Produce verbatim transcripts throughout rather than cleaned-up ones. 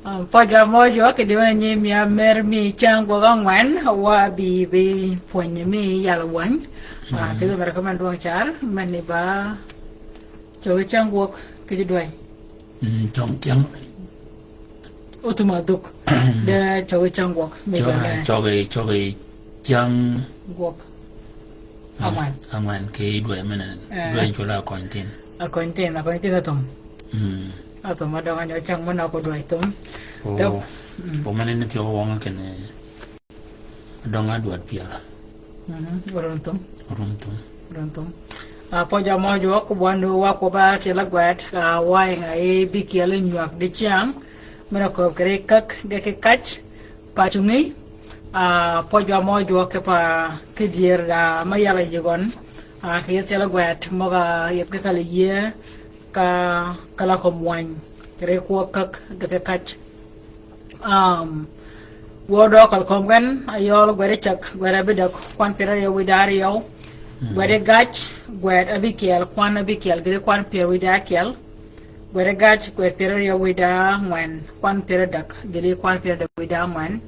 Pwøj wa møj wa kì dïwøn nyi mi amer mi cäng gwøg ángwen, wa bï bï pwönyi mi yal wänyi. Ah, kidhi mera kmen dwøng car, men ni ba cögi cäng gwøg kì ji dwäy. Mm, cögi cäng. Othum adhuk. De cögi cäng gwøg. Mi ba me. Cögi, cögi cäng gwøg. Angwen. Angwen kì dwäy mene. Eh. Dwäy cwøl a köny thïn. A köny thïn, a köny thïn athum. Mm. Athum adøng anyø cäng mø nökö dwäy thum. O, dø-, mm. O mene ni thyew wøng kene. Adøng adwäd pyär. Mhm, orun thum. Orun thum. Orun thum. Ah, pwøj wa møj wa kwøb wa nu wa kwøb a tyel a gwed, ah, wa ying a yi bikyel nywag dicäng. Mene kööb kì ri käk, ge kì kac. Pa cungi, ah, pwøj wa møj wa kì pa kì dyër da ma yal a yï gøn. Ah, kì yeth tyel a gwed, møg-a yeth kì kal yie, ka, ka la kömi wäny. Kì ri kwøb käk, ge kì kac. Um, wø dø kal kömi gen, ayøl gwed cäg, gwed abïdäg, kwan pyär aryøw wïdá aryøw. Mm. Gwed gac, gwed abikyel, kwan abikyel, gïti kwan pyär wïdá akyel. Gwed gac, gwed pyär aryøw wïdá angwen, kwan pyär adäg, gïti kwan pyär adäg wïdá angwen.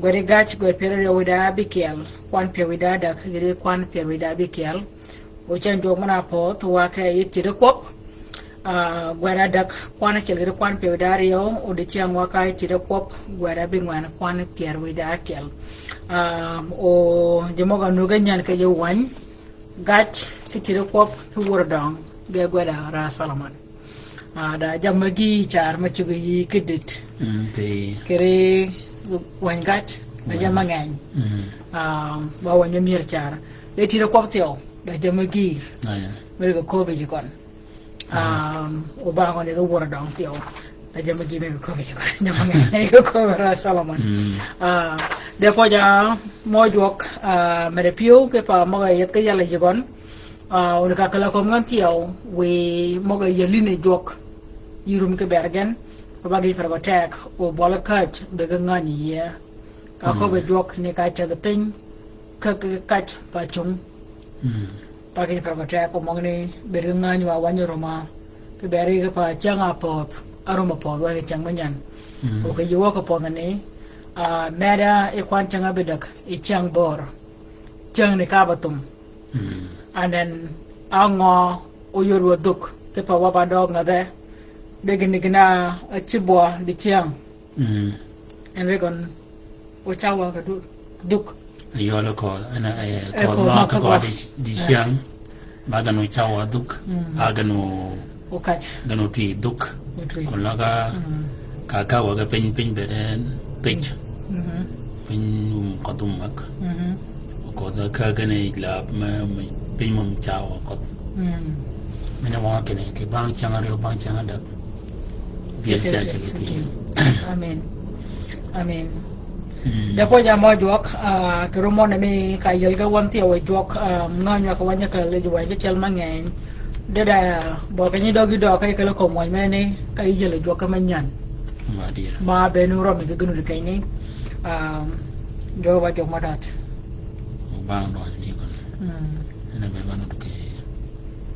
Gwed gac, gwed pyär aryøw wïdá abikyel, kwan pyär wïdá adäg, gïti kwan pyär wïdá abikyel. O cäng jwøk møn-a pödh, wa ke yï cïdhi kwøb. Ah, gwed adäg, kwan akyel gïti kwan pyär wïdá aryøw, o dicäng wa ka yï cïdhi kwøb, gwed abingwen, kwan pyär wïdá akyel. Ah, o ji møg-a nuge nyan kì yij wäny, gac, kì cïdhi kwøb, kì wur døng, ge gwed a ra Solomon. Ah, da jammì gï car ma cuggi yï kì dït. Mm, kì ri wäny gac, da jammì ngeny. Mm. Ah, ba wäny myër car. De tïr kwøb thyew, da jammì gï. Ah, yeah. Meri kì köbbi ji køn. Ah, o ba ngøn idho wur døng thyew. Da jammì gï meri kì köbbi ji køn. Jammì ngeny, kì köbbi ra Solomon. Mm. Ah, de pwøj wa møj wa, ah, mede pyëw kì pa møg-a yeth kì yal a yï gøn. Ah, oni ka kala kömi ngøn thyew, wiy møg-a yï lïn yi jwøk, yï rum kì bër gen, ba gïj pär gø teg, o bøli käj, be ge ngänyi yie. Ka köbbi jwøk ni ka cedhi piny, ka, ka, ka, pa cung. Mm. Ba gïj pär gø teg, o møgani, be ge ngänyi wa wänyi ruma, kì bër yi kì pa cäng a pödh, a ruma pödh, wa kì cäng me nyan. Mm. O kì yï wø kì pödhi ni, ah, meda, yi kwan cäng abïdäg, yi cäng bör. Cäng ni ka ba thum. Mm. And then, á ngø óyod wa dhuk, kipe wa ba døøg ngädhe, de gïn gïn-a ácïb wa dicäng. Mm. En ri gøn, o caw wa kì dhuk. Ayøl ködh, en, eh, eh, ködh, ködh ma ma kì ködh wa di, dicäng. Ba gïn o caw wa dhuk. Mm. A gïn o Okach. Gïn otwi dhuk. Otwi. Kun la ka, mm, ka, ka wage piny, piny bede piny. Mhm. Piny um ködh um mak. Mhm. Ködh ka gïn yi lab me, me piny mum caw wa ködh. Mm. Mene wa kene, kì bang cäng aryøw, bang cäng adäg. Biel ca ceg ki. Amen. Amen. Mm. De pwøj wa møj wa, ah, kì rum møn mi ka yel ge wøn thyew yi jwøk, ah, ngänyi wa kì wänyi kì lij wänyi kì cel ma ngeny. De da, bøl kenyi døgi dø ka yï kelo kömi wäny mene ni, ka yï yel yi jwøk ki me nyan. Ma dïr. Ma be nu rømi kì gïn di kenyi. Ah, jwøk ba jwøk ma døt. Bang døt ni gøn. Mm. Ene be ba nu ke.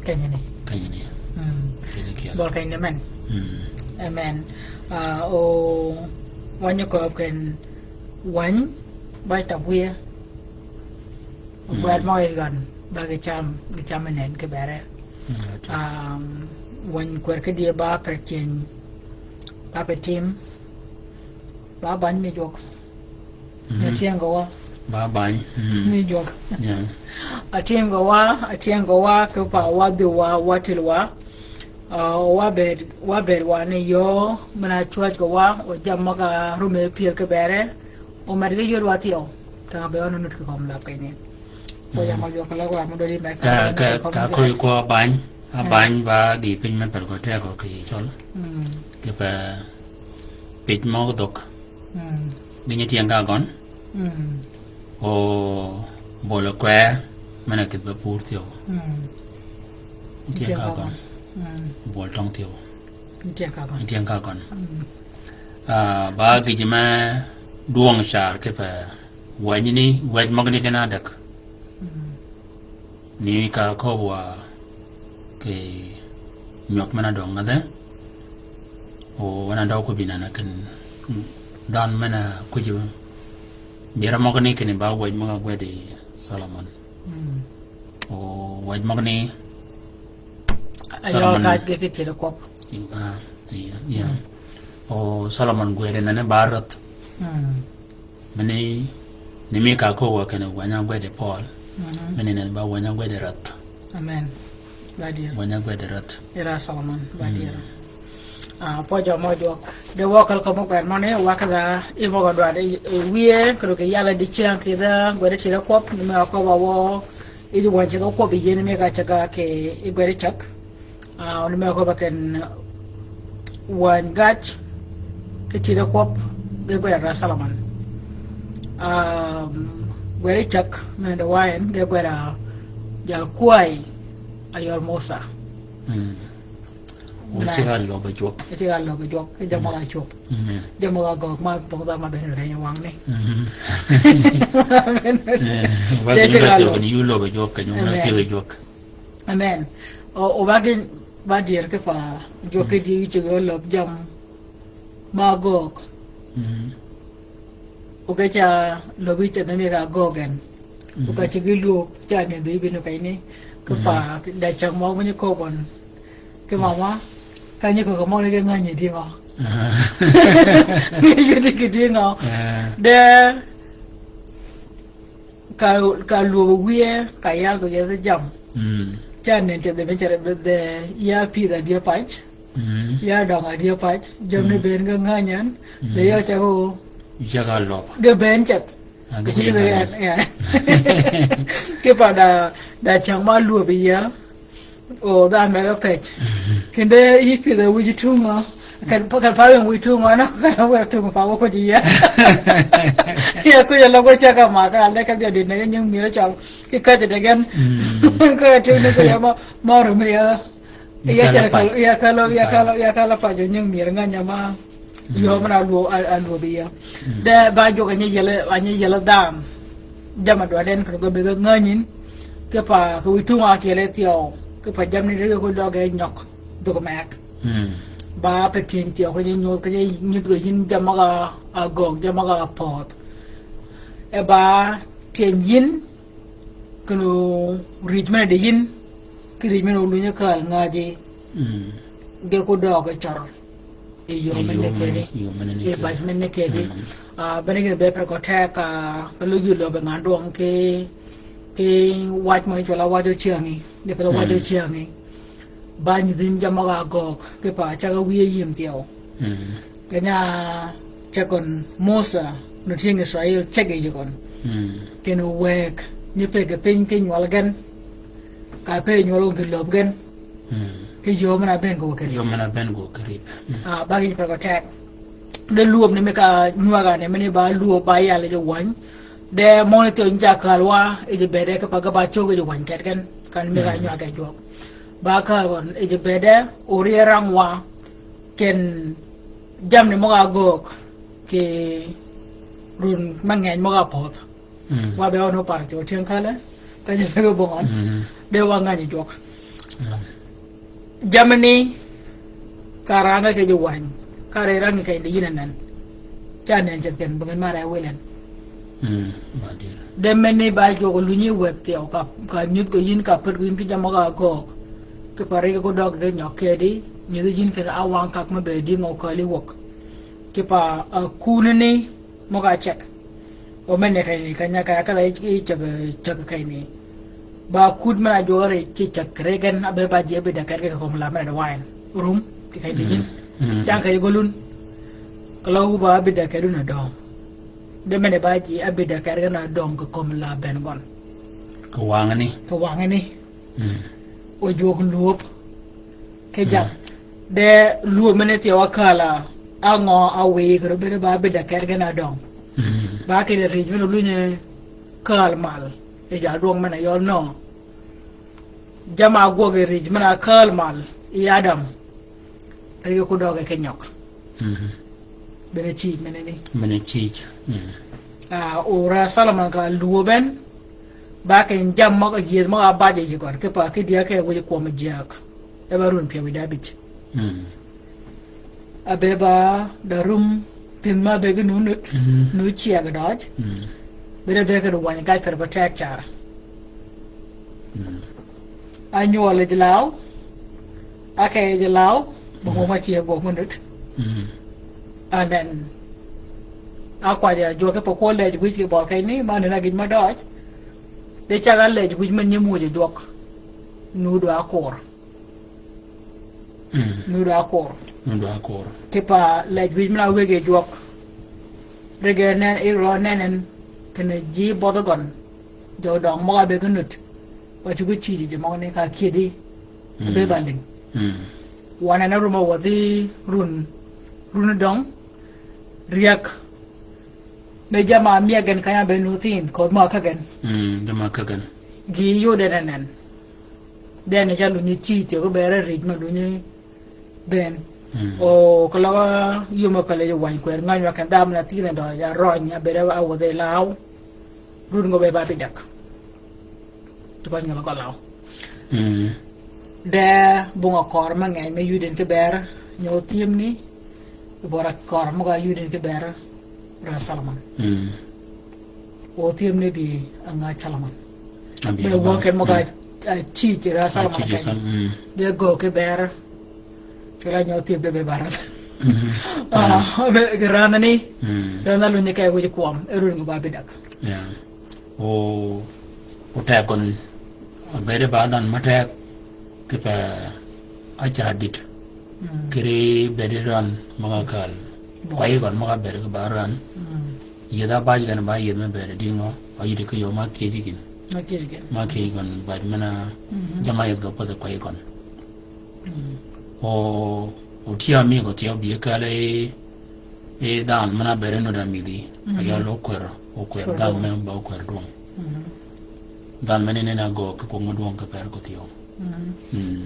Kenyi ni. Kenyi ni. Mm. Bøl kenyi ni men. Mm. Amen. Ah, o wänyi kööb ken wäny, ba tab wiye. Mm. Gwed møg-a yi gøn, ba gï cam, gï cam enen kì bere. Mm, okay. Um, wäny kwër ki dye ba per cyeny, ba per tim, ba bany mi jwøk. Mhm. Atyëng gø wa. Ba bany. Mm. Mi jwøk. Yeah. Atyëng gø wa, atyëng gø wa, kì pa wa dhï wa, wa tïl wa. Ah, wa bed, wa bed wa ni yöö, men-a cwäj gø wa, o jammì møg-a rume pyël kì bere, o med ge yod wa thyew, tang be wan onud kì kömi lab kenyi. Ko ya ma jwøk la wa mo dodi me ka, ka, ka, ka ko ko bany, a bany ba di piny me per ko te ko ki chol. Mm. Kipe piny møg dhøg. Mm. Gïn yi tyëng ka gøn. Mm. O bol kwer, men-a kïdhi be pur thyew. Mm. Tyëng ka gøn. Mm. Bol tøng thyew. Tyëng ka gøn. Tyëng ka gøn. Mm. Ah, ba gïj me dwøng car kipe wäny ni, wäj møgani gïn adäg. Mm. Ni ka köbbi wa kì nywag men-a døng ngädhe. O, wan a døøg ko bï nana ken dhanhø men-a kuj. Dyere møgani kinni ba wäj møg-a gwed yi Solomon. Mm. O, wäj møgani. Ayøl Solomon. Kaj ge ki tyëddi kwøb. Ah, yeah, yeah. Mm. O, Solomon gwed yi nane ba rädh. Mm. Meni, ni mi ka köög wa kinni wäny-a gwed yi pøøl. Mhm. Meni ni ba wäny-a gwed yi rädh. Amen. Ba dyër. Wäny-a gwed yi rädh. Yï ra Solomon, ba dyër. Mm. Ah, pwøjjø mø jwøk. De wø kal ka mø gwed mø ni, wa ka dha, i mø ga dwaddi, i, i wiye, kì rø kì yal-a diceng kì dha, gwed yi tyëddi kwøb, ni mi a köbba wø, i ji wäny tyëddi kwøb yi yïn mi ka ceg-a kì, i gwed yi cäg. Ah, ni mi a köbba kinni wäny gaj, ki tyëddi kwøb, ge gwed a ra Solomon. Ah, gwed yi cäg, men de wain, ge gwed a jal kwäy, ayøl Musa. Mm. Wu ceg-a löbbe jwøk. Wu ceg-a löbbe jwøk, ki jammì møg-a cwöb. Mm. Jammì møg-a göög ma bong dha ma bene reny wang ni. Mm. Eh, wa de kinni ceg-a löbbe jwøk, kinni wu ma pïdhe jwøk. Amen. O, o ba gïn, ba dyër ki pa jwøk ki di ceg-a löb jammì møg-a göög. Mm. O ge ca löbbi ceth mi ka göög gen. O ka ceg-a lwöb ca ni dhi bïn keny ni. Ki pa da cäng mø mi nyi köög gøn. Ki mama, ka nyi köög mø ni ge ngänyi di ngø. Ngänyi di ki di ngø. De ka, ka lwöb wiye, ka yal ko yeth jammì. Mm. Ca nen ceth mi cere be de ya pïdh a die pac. Mm. Ya døng a die pac. Jammì ni ben ge ngänyi en. Mm. De ya ca ko. Ceg-a löb. Ge ben ceth. Ah, ge ceg-a löb. Ya. Ki pa da, da cäng ma lwöb ya. O, dhanhø me ge pej. Kinde yï pïdhe wïj tungø. Kan, kan pa wïj tungø, na, kan wïj tungø pa wø ko ji ya. Ya, ko ya lo ko ceg-a ma ka, le ka dhi dine ge nying mïr cøl. Ki ka ji de gen. Mm. Ko ya tungø ko ya ma, ma rum ya. Ya kalo, ya kalo, ya kalo, ya kalo pa jo nying mïr ngänyi ma. Mm. Yöö men-a lwöb, a, a lwöb ya. Mm. De ba jwøk a nyi yele, a nyi yele dhanhø. Jammì dwaddi en kinni gø bï ge ngänyi. Ki pa ki wïj tungø a kyel e thyew. Ki pa jammì ni de ko døge nyøg. Dhuk meg. Mm. Ba pe tyëny thyew, ki nyi nyuth, ki nyi nyuth ko yïn jammì møg-a göög, jammì møg-a pödh. E ba tyëny yïn, kinni rïj men-a di yïn, ki rïj men-a oluny e kal ngäji. Mm. Ge ko døge cør. E yöö men-a ni kedi. Yöö men-a ni kedi. E bac men-a ni kedi. Mm. Ah, bene gïn be per gø teg, ah, ka lüj yï löbbe ngan dwøng ki, ki wac mø cwøl-a wac ocängí. Di pe la wac ocängí. Ba nyidhi yïn jammì møg-a göög, ki pa ceg-a wiye yïm thyew. Mm. Keny-a ceg gøn Musa, nu tyëng Israil ceg yi gøn. Mm. Kinni wëg, nyi pege piny ki nywøl gen. Ka pe nywøl gøn ki löb gen. Mm. Ki yöö men-a ben gø kì rib. Yöö men-a ben gø kì rib. Mm. Ah, ba gïn per gø teg. De lwöb ni mi ka nywag-a ni, meni ba lwöb ba yal yi ji wäny. De møni thyew nyi ca kääl wa, yi ji bëëde ki pa ge ba cög yi ji wäny keth gen. Kan mi ka nywag-a jwøk. Ba kääl gøn, yi ji bëëde, orye rang wa, ken jammì ni møg-a göög, ki run me ngeny møg-a pödh. Mm. Wa be wa no par ti otyeng kale, ka je pege bong an. Mm. De wa ngänyi jwøk. Mm. Jammì ni, ka rangø ki ji wäny, ka rangø ki ji yïn anan. Ca nen ceth gen, bong en mar-a welen. Mm, ba dir. De meni ba jwøk lunyi wëg thyew ka, ka nyuth ko yïn ka pet ko yïn ki jammì møg-a göög. Ki pa ri ko døg ki nyøg kedi, nyuth yïn kedi a wang kak me be di ngø kali wøg. Ki pa, a, kuni ni, møg-a ceg. O men-a keny-a, keny-a, keny-a, keny-a, i ceg, ceg keny-a. Ba kud men-a jwøk rij ki ceg regen, a be ba ji a bïdda ked ge ki kömi la men-a di wain. Rum, ki keny-a di jin. Mm. Mm. Cang keny-a gøl wun. Ka la wu ba a bïdda ked wun a døng. De men-a ba ji a bïdda ked gen a døng ki kömi la ben gøn. Ki wangani. Ki wangani. Mm. O jwøk lwöb. Ki jam. Mm. De lwöb men-a thyew a kääl-a, a ngø a wïy kì rø bene ba bïdda ked gen a døng. Mm. Ba kede rij men-a olunye kääl mal. E jal dwøng men-a yøl nø. Jamm-a gwøg yi rij men-a kääl mal. Yi Adam. Ri ko døge ki nyøg. Mhm. Bene cïj mene ni. Mene cïj. Mm. Ah, o ra Solomon ka lwöb en, ba keny jammì møg-a yieth møg-a baj yi gøn, ki pa ki dyäg ke wïj kwøm jyäg. E ba run pyëw wiy dabij. Mm. Abeba da rum thin ma be gi nu nut, mm, nu ciag døj. Mm. Bede be gi wany kaj per ba tek car. Mm. Anywøl ji law, ake ji law, ba, mm, ma ciag bok nut. Mm. And then, akwaja jwøk pe ko lej wich ki bok ni, ma ni na gin ma døj. De caga lej wich ma nyim wich jwøk. Nu dwa kor. Mm. Nu dwa kor. Nu dwa kor. Kipa lej wich mina wege jwøk. Rege nen, iro nenen, kene ji bodho gøn. Jo døng møg-a be gi nut. Wa cugi ciji ji møgani ka kiedi. Mm. Be ba ling. Mm. Wan en arum a wadhi run, run døng. Riek. Me jama miegen kanya be nu thin, kod ma kagen. Mm, jama kagen. Gi yode nenen. Den ja lunyi ciji, ko bere rij ma lunyi ben. Mm. O, kologa yuma kale jo wany kwer, ngany wa ken dam na thin do, ja rony, a bere wa wode law. Run go be ba bidak. Ti ba nyuol gø law. Mm. De bungø kor mangeny me yudin ki ber, nyo thiem ni, i bora kor møg-a yudin ki ber, ra Solomon. Mm. O thiem ni bi anga Solomon. Abi. Be aba. Wø ken møg-a, mm, a ciji ra Solomon. A ciji ken. Sam-, mm. De gø ki ber, Cula nyo thie bebe barath. Mhm. Ah, be, rana ni. Mm. Rana lu ni kay wïj kwøm, e run ngu ba bidak. Yeah. O, o tek gøn, a bede ba dhan ma tek, kipe a ca dit. Mm. Kiri bede ran, møg-a kal. Bo. Kwayi gøn møg-a bede ki ba ran. Mm. Yiedh-a baj gen ba yiedh me bede dïngø, a yidi ki yo ma kiej gin. Ma kiej gin. Ma kiej gøn baj men-a, mhm, jama yiedh gø pädhi kwayi gøn. Mm. O, o tye amïgø thyew bï kal i, i dhanhø men-a bede nud amïdhi. Mm. Ayal okwer, okwer dhanhø men ba okwer dwøng. Mm. Dhanhø men-a nene agöög ki kwøb mø dwøng ki per ko thyew. Mm. Mm.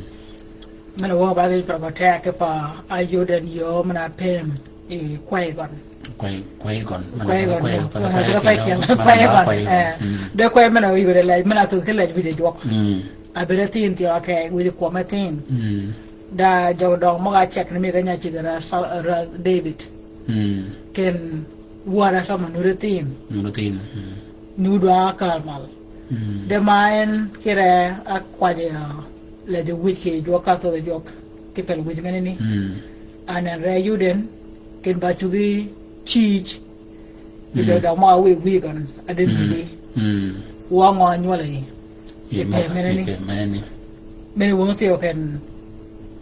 Men-a wø ba gi pyrgø teg ki pa ayod en yöö men-a pem i kwayi gøn. Kwayi, kwayi gøn. Kwayi gøn. Kwayi, kwayi, kwayi, kwayi gøn. Kwayi gøn. Eh. Mm. De kwayi men-a yode lej, men-a thuth ki lej wïj jwøk. Mm. A bede thin thyew ke wïj kwøm e thin. Mm. Da jøg døng møg-a ceg ni mi ga nya ceg ra Sa-, ra David. Mm. Ken wara sama nude thin. Nude thin. Mm. Nude a kal mal. Mm. De ma en kire a kwaje, ah, lej wïj ki jwøk ka thod jwøk ki pel wïj meneni. Mm. Anen re yuden ken ba cugi cij. Mm. Ido da ma wi wi kan aden, mm, bidi. Mm. Wa ngø nywøl ni. Ye, ipe ma-, meneni. Ipe meneni. Meni wong thyew ken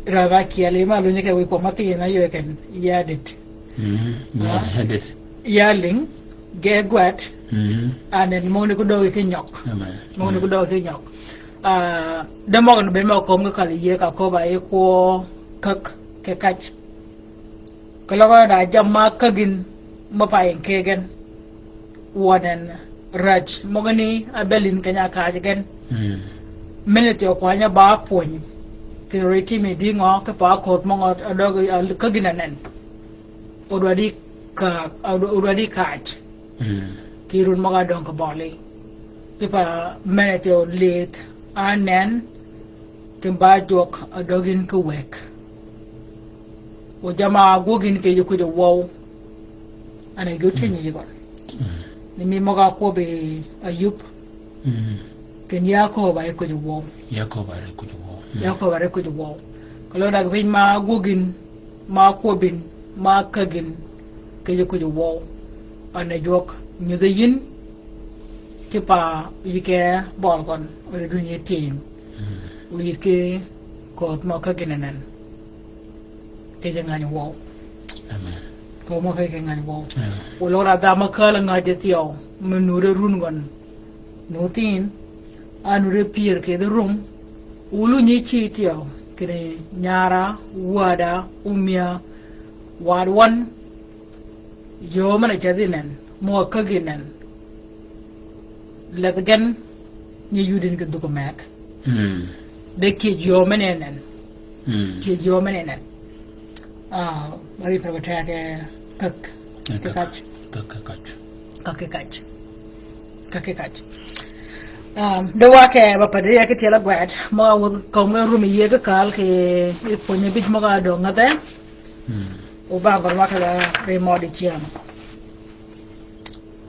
ra ba kiel ma lunyi ke wi ko ma thin a ywe ken yadit. Mm. Ah. Yadit. Yaling, ge gwet, mm, anen møgni ku døgi ki nyøg. Amen. Møgni ku, mm, døgi ki nyøg. Ah, de møgni be møg kömi kal yie ka köbba yi kwø käg ki kac. Keløg da jammì ma käggi mø pa ying kegen. Wøn en räj møgani a bël yïn keny-a kaaj gen. Mm. Meni thyew kwany-a ba pwöny. Kì röj tïmmi dïngø ki pa köth mø ngø a døgi, a käggi na nen. Odwaddi ka, odwaddi kaaj. Mm. Kì run møg-a döng kì bøli. Kipa men-a thyew lïth, anen, ken ba jwøk a døg yïn ki wëg. O jamm-a gwøg yïn kì yij kwïj wøw. An a yod cwiny yij gøn. Mm. Ni mi møg-a kwøbbi Ayub. Mm. Ken ya köbba ri kwïj wøw. Ya köbba ri kwïj wøw. Mm. Ya köbba ri kwïj wøw. Keløg dag piny ma gwøg yïn, ma kwøbbi yïn, ma käggi yïn, kì yij kwïj wøw. An a jwøk nyudhi yïn, kipa yï ke bøl gøn, o yï duny yï tim. Mm. O yï ki köth mø käggi na nen. Kì yij ngäny wøw. Amen. Köth mø käggi ngäny wøw. Amen. O løg da dha ma käl ngäj thyew, me nude run gøn. Nuthin, a nude pyër kì dhø rum, wulu nyi cï thyew, kinni nyara, wäda, omyä, wadwøn, yöö men-a cedhi nen, mø-a käggi nen. Lädhi gen, nyi yudin kì dhuk meg. Mm. De kiej yöö men-a nen. Mm. Kiej yöö men-a nen. Ah, ba ri per ba teg ke käg, eh, ke käg, kac. Käg ke kac. Käg ke kac. Käg ke kac. Um, de wa ke ba pa de ya ki tyel a gwed, mø-a wødhi kömi rum yie ki kal kì pwönyi bïj møg-a döng a dhee. Mm. Obangø rwakø la rimø dicyäng.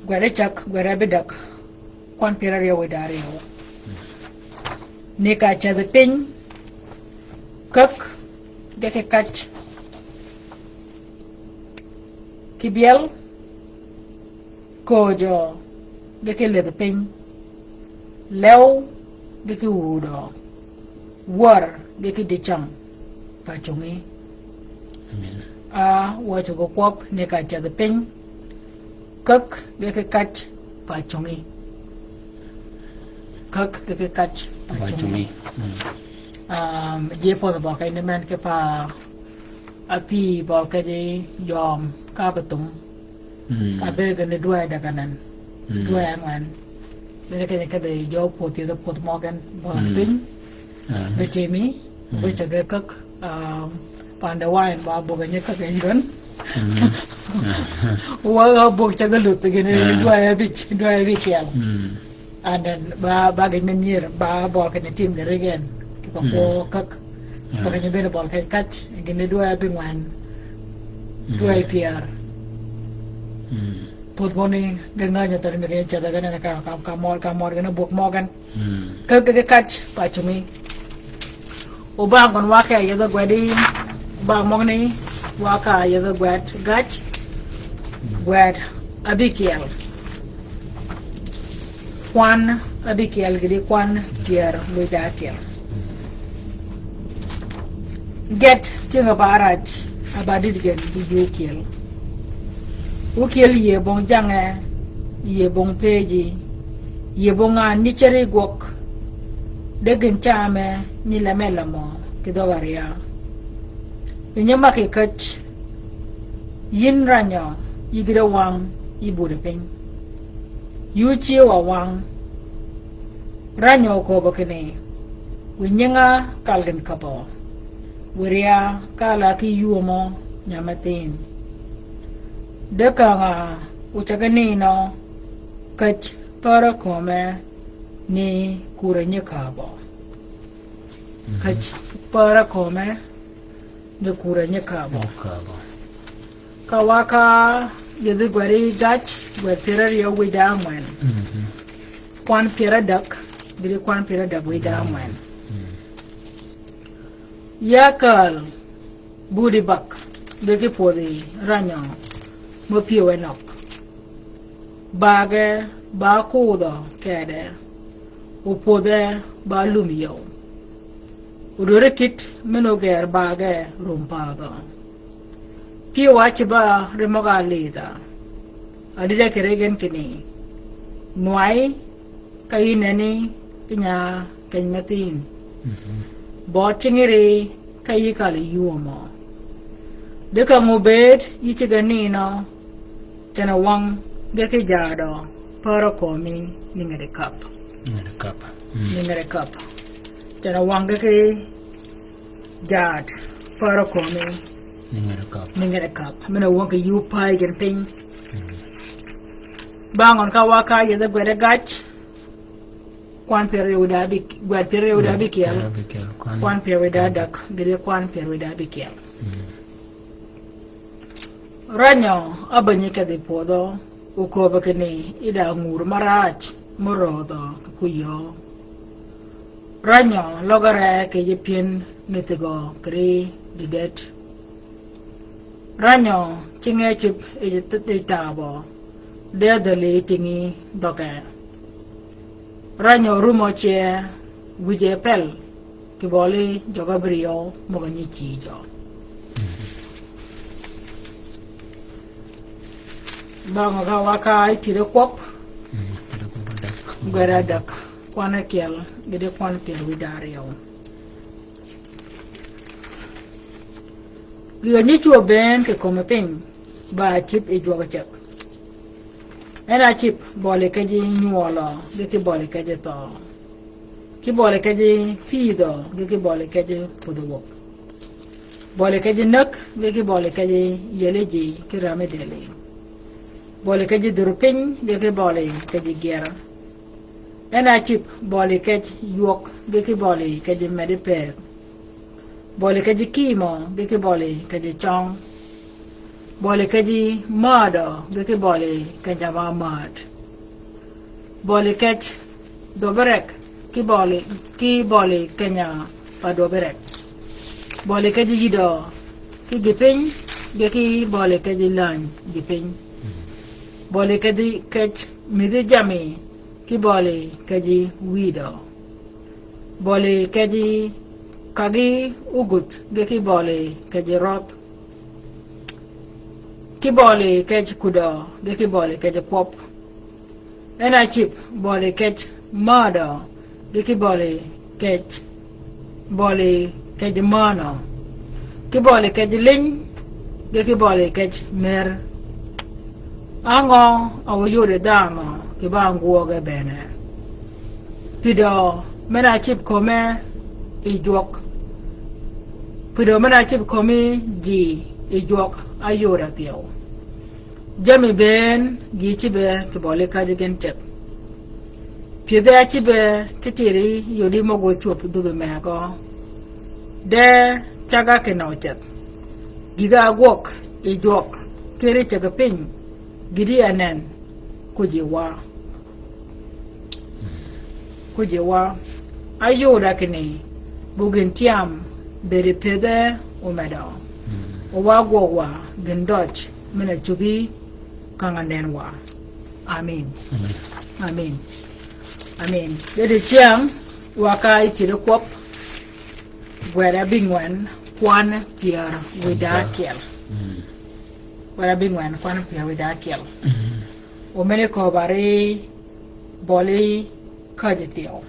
Gwed cäg, gwed abïdäg, kwan pyär aryøw wiy da aryøw. Ni ka cädhi piny, käg, ge ki kac, ki byel, Kojø ge ki lidh piny, lew ge ki wudø, wär ge ki dicäng, pa cungi. Amen. A wø cugø kwøb ni ka cädhi piny, käg ge ki kac, pa cungi. Käg ge ki kac, pa cungi. Mm. Um, ji pödhi bø keny ni men ki pa a pï bø keny yøm ka bï thum. Mm. Ka bëëd gïn ni dwäy däg anan. Mm. Dwäy angwen. Bëëd keny kedhi jø pwödh yedhi pwödh møgen. Bø piny. Ah. Bï timi. Mm. Bï cägi käg, ah, pande wain ba böggi nyi käg en gïn. Mm. Wa ga böggi cägi luth gïn ni dwäy abïj, dwäy abïkyel. Mm. And then ba, ba gïn ni myër, ba bø keny tim gïn ri gen. Ki pa kwø käg. Bø keny bënn bø keny kac, gïn ni dwäy abïngwen. Mm. Dwäy pyär. Mm. Pwödh møni, gïn ngänyi thøni mi gïn cädhi gïn ni ka, ka, ka mød, ka mød gïn bwög møgen. Mm. Käg ge ki kac, pa cungi. Obangø wa ka yedhi gwedi, obangø møgani, wa ka yedhi gwed, gac, gwed, abïkyel. Kwan, abïkyel gïti kwan, pyär, wiy da akyel. Get, tyëng-a ba rac, a ba dïd gen, gï yï ókyel. Ókyel yïe bong jangø, yïe bong pëji, yïe bong an nyi ceri gwøg, de gïn camø, nyi lemø lemø, ki dhøg arya. Nyi makki käj, yïn ranyø, yï gïd-a wang, yï budi piny. Yï ócyew-a wang. Ranyø oköbbi kinni, wiy nyinga kal gïn käbbø. Wiy rya kal-a ki ywömø nyamme thïn. De käng-a ocägi ninø käj pär-a kömi ni kur-a nyi käbø. Mhm. Käj pär-a kömi ni kur-a nyi käbø. Nyi käbø. Ka wa ka yedhi gwedi gac, gwed pyär aryøw wiy da angwen. Mhm. Kwan pyär adäg, gïti kwan pyär adäg wiy da angwen. Mhm. Ya kal, budi bäg, gï ki pwödhi ranyø, mø pyëwe nøg. Bage ba kudhø kede, opwodhe ba lum yøw. Odwöre kit men oger bage rum padhø. Pyëwa cïb-a ri møg-a lidha. Adïd-a kere gen kinni. Nwayi ka yï neni ki nya keny me thïn. Mhm. Bø cingiri ka yï kal yi ywömø. Di ka ngubed yï cigg-a ninø, Tene wang ge ki jaadø, pär-a kömi ni ngedi kap. Ni ngedi kap. Mm. Ni ngedi kap. Tene wang ge ki jaad, pär-a kömi ni ngedi kap. Ni ngedi kap. Mene wang ki yuu pay gen piny. Mm. Bang on ka wa ka yedhe gwede gac. Kwan pyär aryøw wiy da abï-, gwed pyär aryøw wiy da abïkyel. Pyär aryøw wiy da abïkyel. Kwan, kwan pyär wiy da adäg, gïti kwan pyär wiy da abïkyel. Mm. Ranyø, ábänyi kedhi pwödhø, oköbbi kinni, i da ngur marac, mørödhø, ki kuyø. Ranyø, løgere kì yij pyen ni thigø, kì ri dïdet. Ranyø, cinge cïb yij tabø, de dhäli tïngi dhøge. Ranyø rumø ce wije pel, kibøli jøg-a bïryew møg-a nyi cïjø. Bang-a ka wa ka yi tïre kwøb. Mm, tïre kwøb adäg. Gwed adäg. Kwan akyel, gïti kwan pyär wiy da aryøw. Gïg-a nyi cwöb bënn kì kömi piny, ba cïb yi jwøk ceg. En a cïb bøli kej nywølø, gï ki bøli kej thøø. Ki bøli kej pïdhø, gï ki bøli kej pudhø wäg. Bøli kej näg, gï ki bøli kej yeli ji, ki rami deli. Bøli kej dhur piny, gï ki bøli kej gyera. En a cïb bøli kej ywøg, gï ki bøli kej medi pëëg. Bøli kej kimø, gï ki bøli kej cøng. Bøli kej määdø, ge ki bøli keny-a ba määd. Bøli kej dwøbbi rek, ki bøli, ki bøli keny-a ba dwøbbi rek. Bøli kej yïdø, ki gï piny, ge ki bøli kej lääny gï piny. Bøli kej, kej midhi jammi, ki bøli kej wïdø. Bøli kej kagi ógudh, ge ki bøli kej rødh. Ki bøli kej kudø, ge ki bøli kej kwøb. En a cïb bøli kej määdø, ge ki bøli kej, bøli kej mänø. Ki bøli kej liny, ge ki bøli kej mer. Á ngø a oyodi dhanhø kì bang gwøge bëne? Pïdø men-a cïb kömi yi jwøk. Pïdø men-a cïb kömi ji yi jwøk áyod a thyew. Jammi bënn gï cïbe kì bøli kej gen ceth. Pyëdhi ácïbe ki tïri yodi møg-a cwöb dhöggi megø. De cagga kinni oceth. Gïgø ágwøg yi jwøk, kiri ceg piny, gïti anen, kuji wa. Kuji wa. Áyod a kinni, bu gïn tyam, bëëdi pyëdhe omedø. Mm. O wa gwøg wa, gïn døj, men-a cuggi, kang anen wa. Amin. Amin. Amin. Amin. Dede cyäng, wa ka yi cïde kwøb, gwed abïngwen, kwan pyär wïde akyel. Mm. Gwed abïngwen, kwan pyär wïde akyel. Mm. O mene köbari bøli käjji thyew.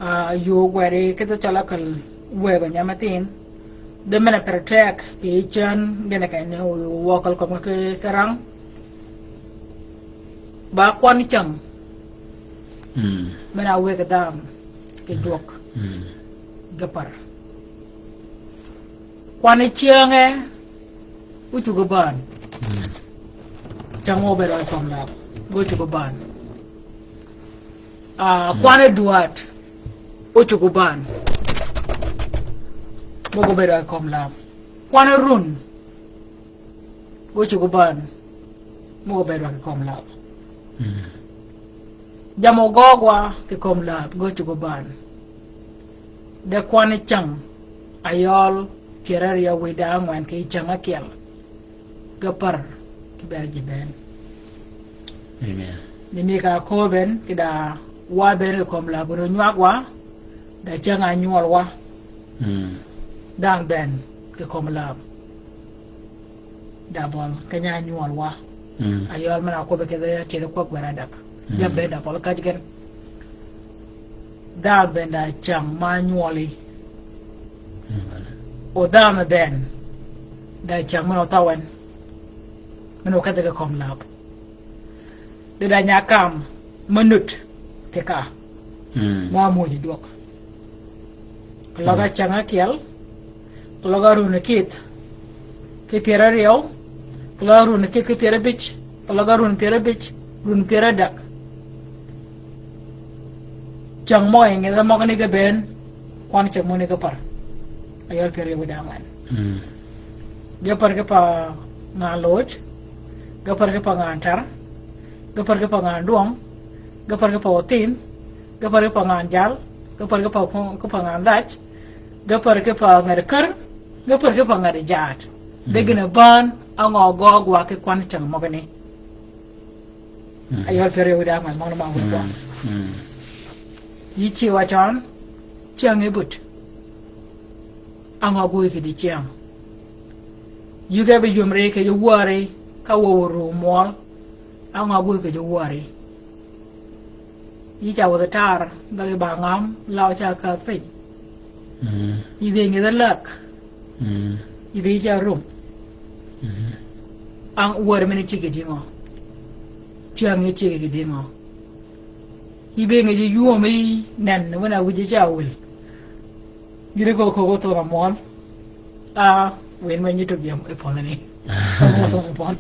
Ah, yuu gwedi kidhi cøl-a kal wëgø nyamathïn. Dhø men-a per teg kì yij cän gïn-a kenni wø kal kömi ki, ki rang. Ba kwan cyäng. Mm. Men-a wëggi dhanhø kì jwøk. Mm. Ge pär. Kwan cyänge, ócuggi bän. Mm. Cyäng mø obëëd kì kömi läb, ge ócuggi bän. Ah, mm. Kwan dwäd, ócuggi bän. Møg-a obëëd kì kömi läb. Kwan run, ge ócuggi bän. Møg-a obëëd kì kömi läb. Mm. Jammì ogøøg wa kì kömi läb, ge ócuggi bän. De kwan cyäng, ayøl pyär áryew wïde ángwen kì cyäng ákyel. Ge pär, kì bëëd ji bënn. Amen. Ni mi ka köbben, kì da wa bënn kì kömi läb, gïn onywag wa, da cyäng ánywøl wa. Mm. Dhanhø bënn kì kömi läb. Da bøl, keny-a ánywøl wa. Mm. Ayøl men-a kwøbbi kidhi cïde kwøb gwed ádäg. Mm. Jammì bënn da bøl käjji gen. Dhanhø bënn da cyäng ma ánywøli. Mm. O dhanhø bënn da cyäng men-a othaw en. Men-a okedhi kì kömi läb. De da nya kam me nut kì ka. Mm. Mø ámwöj jwøk. Keløg, mm, cyäng ákyel, keløg run kïdhi ki pyär áryew, keløg run kïdhi ki pyär ábïj, keløg run pyär ábïj, run pyär ádäg. Cyäng mø yi ngedhe møgani ge bënn, kwan cyäng møgani ge pär. Ayøl pyär áryew wïde ángwen. Mm. Ge pär kipe ngan loj, ge pär kipe ngan tär, ge pär kipe ngan dwøng, ge pär kipe othinh, ge pär kipe ngan jal, ge pär kipe, kipe ngan dhaj, ge pär kipe ngat kär, ge pär kipe ngat jaat. Mm. De gïn-a bän, á ngø ogøøg wa ki kwan cyäng møgani? Mm. Ayøl pyär áryew wïde ángwen møgani ma wïde. Mm. Mm. Yï cï wa cøn, cyäng e but. Á ngø ágwøg kì di cyäng? Yï ge bi ywömri kì ji wääri, ka wøw oru mwøl. Á ngø ágwøg kì ji wääri? Yï ca wäthi tar, bag yi ba ngam, law ca kädh piny. Mm. Yï dhi ngedhi läg. Mm. Yï dhi ca rum. Mm. Ang wääri men-a ciggi kì di ngø? Cyäng e ciggi kì di ngø? Yï bënn ji ywömi nen, wen-a wïj ca wïl. Gïn-a köög köög othwøn amwøl. A, wïn me nyi tug yam e pwønhani. Othwøn e pwøn.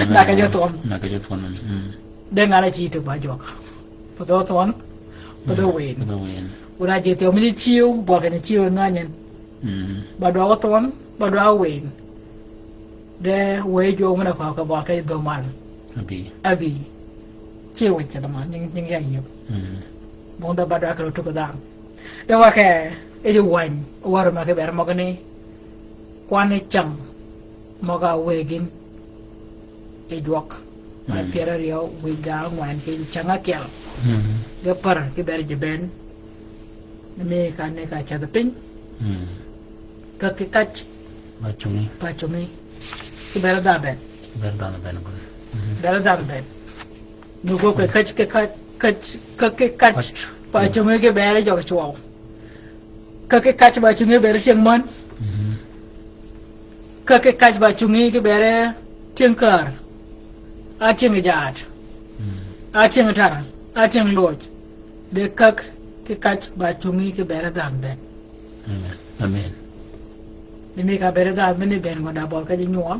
Naka jø thwøn. Naka jø thwøn. Mm. De ngan-a cï tug ba jwøk. Pwødh othwøn, pwødh owïn. Pwødh owïn. Wun-a ji thyew mi nyi cïw, bwøl kenyi cïw e nganyin. Mm. Ba dwag othwøn, ba dwag owïn. De wëy jwøk men-a kø kì bøl kej dhø mal. Abi. Abi. Ci wëy ceth mal, nying, nying ya yïëp. Mm. Bong da ba dwar kì rø tug dhanhø. De wa kì, e ji wäny, wär mø kì bër møgø ni. Kwan-a cäng møg-a wëggi yïn yi jwøk. Mar pyär áryew wïj ga ángwen kì cäng ákyel. Mm. Ge pär kì bër ji bënn. Mi ka ni ka cädh piny. Mm. Käkki kac. Ba cungi. Ba cungi. Kì bër dhanhø bënn. Bër dhanhø bënn gøn. Mm. Bër dhanhø bënn. Nugø kì kac, kì kac, kac, käkki kac. Kac. Ba cungi kì bër jøg cwøw. Käkki kac ba cungi bër tyëng män. Mhm. Käkki kac ba cungi kì bër tyëng kär. A tyëng jaat. Mm. A tyëng tar. A tyëng loj. De käkki kac ba cungi kì bër dhanhø bënn. Amen. Amen. Ni mi ka bër dhanhø bënn ni bënn gøn da bøl kej nywøl.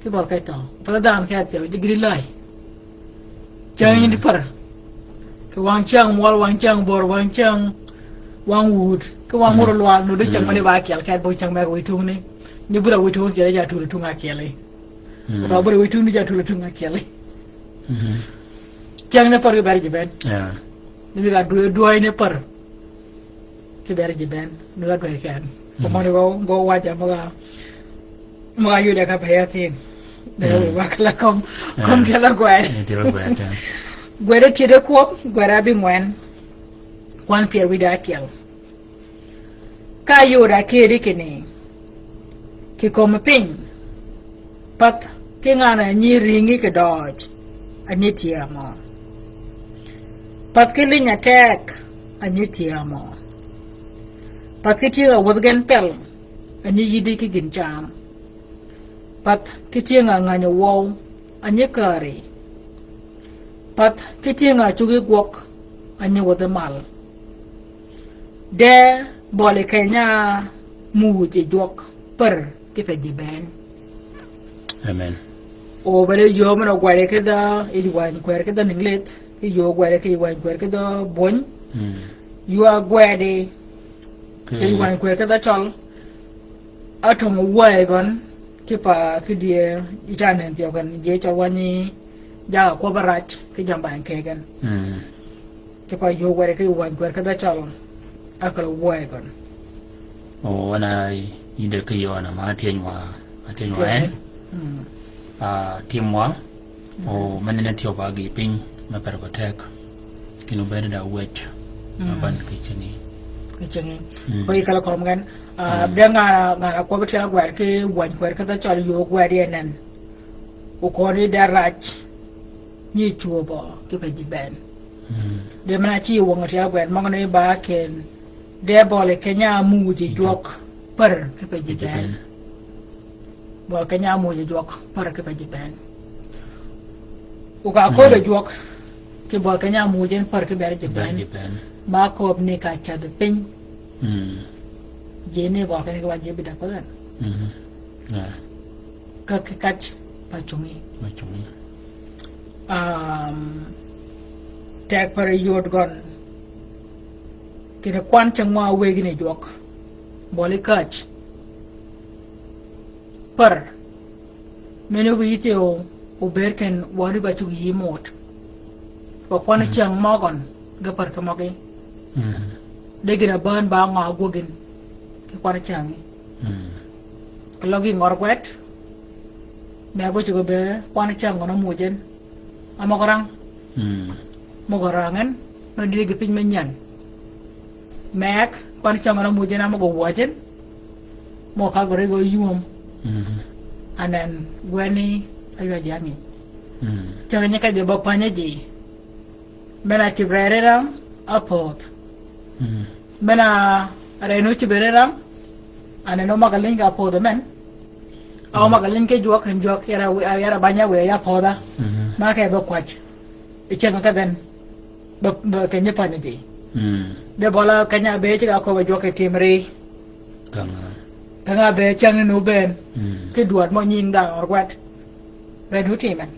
Kì bøl kej thøø. Pär dhanhø kì athyew, ji gïti läy. Cäng yïn di pär. Kì wang cäng mwøl, wang cäng bor, wang cäng, wang wud. Kì wang wur lwal, nuti cäng mani ba ákyel, kì bong cäng møg wïj tungni. Ni bura wïj tungni, kì ja tuli tung ákyeli. Mm. Ba bura wïj tungni, ja tuli tung ákyeli. Mhm. Cäng ni pär kì bër ji bënn. Yeah. Ni mi ka dwäy, dwäy ni pär. Kì bër ji bënn, nu la dwäy kän. Mm. Kì møni gø, gø waja møg-a, møg-a yode ka pär ya thïn. De wi wa kala kömi, kömi tyel gwed. Ni tyel gwed, yeah. Gwed tyëddi kwøb, gwed abïngwen. Kwan pyär wïdá ákyel. Ka yod a kedi kinni, kì kömi piny, path ki ngan-a nyi ringi kì døøj, a nyi tye amø. Path ki liny ateg, a nyi tye amø. Path ki tyëng-a wäth gen pel, a nyi yïddi ki gïn cam. Path ki tyëng-a ngänyi wøw, a nyi käri. Path ki tyëng-a cuggi gwøg, a nyi wäthi mal. De bøli keny-a muuj yi jwøk pär ki pe ji bënn. Amen. O bene yöö men-a ogwadi ki dhø, yi wäny kwër ki dhø English, ki yöö ogwadi ki wäny kwër ki dhø bwöny. Mm. Yöö agwadi ki wäny kwër ki dhø cøl. Atöng wëy gøn, kipa kidye, yi ca nenn thyew gøn, ji cøl wänyi, jaga kwøbb-a rac, ki jambany kegen. Mm. Kipa yöö gwedi ki wäny gwed ki dhø cøl, a kelli wëy gøn. O, wan-a yïddi ki yöö na ma atyëny wa, atyëny wa en. Mm. A, tim wa, O, mene ni thyew ba gïï piny, me per ko teg. Kinni obed da wëj, me ban ki cinggi. Ki cinggi. Mm. Ko yi kal kömi gen, a, de ngan-a, ngan-a kwøbbi tyel gwed ki wäny kwër ki dhø cøl yöö gwed yi nenn. O kööni de rac, nyi cwöbø, ki pe ji bënn. Mm. De men-a ci wøng tyel gwed, møgani ba ken, de bøli keny-a muuj yi jwøk, pär, ki pe ji bënn. Bøli keny-a muuj yi jwøk, pär ki pe ji bënn. O ka köbbi jwøk, ki bøli keny-a muuj en pär ki ber ji bënn. Ber ji bënn. Ma köbbi ni ka cädhi piny. Mm. Ji ni bøli keny-a ki wa ji bï däg ko den. Mhm. Yeah. Ka ki kac pa cungi. Pa cungi. Um, teg pär yod gøn. Kinni kwan cäng mø a wëggi ni jwøk. Bøli kac. Pär. Mene wi yï thyew obed ken wadi ba cuggi yï mot. Ba kwan cäng møgøn, ge pär ki møggi. Mm. De gïn-a bän ba ngø a gwøg gïn. Ki kwan cäng. Mm. Keløg yi ngør gwed. Me a gwed cuggi be kwan cäng gøn a muuj en. A møg rang. Mm. Møg rang en, mø dïdï gi piny me nyän. Meg, kwan cäng na muuj en a møg wajin. Mø ka gø ri gø yum. Mm. Anen, gweni, a ywa jami. Mm. Cäng nyi ka ji ba panye ji. Men-a cïb rëëri ram, a pödh. Mm. Men-a rëënu cïb rëëri ram, anen omag-a liny ka pödh men. A omag-a liny ki jwøk, en jwøk, yara, yara banya wë ya pödha. Mhm. Ma ke be kwäj. I ceng ke gen. Be, be ke nyi pany di. Mm. De bøla keny-a be cïg-a köbbe jwøk i tim ri. Kang-a. Kang-a be ceng ni nu ben. Mm. Ki dwöd mø nying dhanhø rwet. Be nu timen.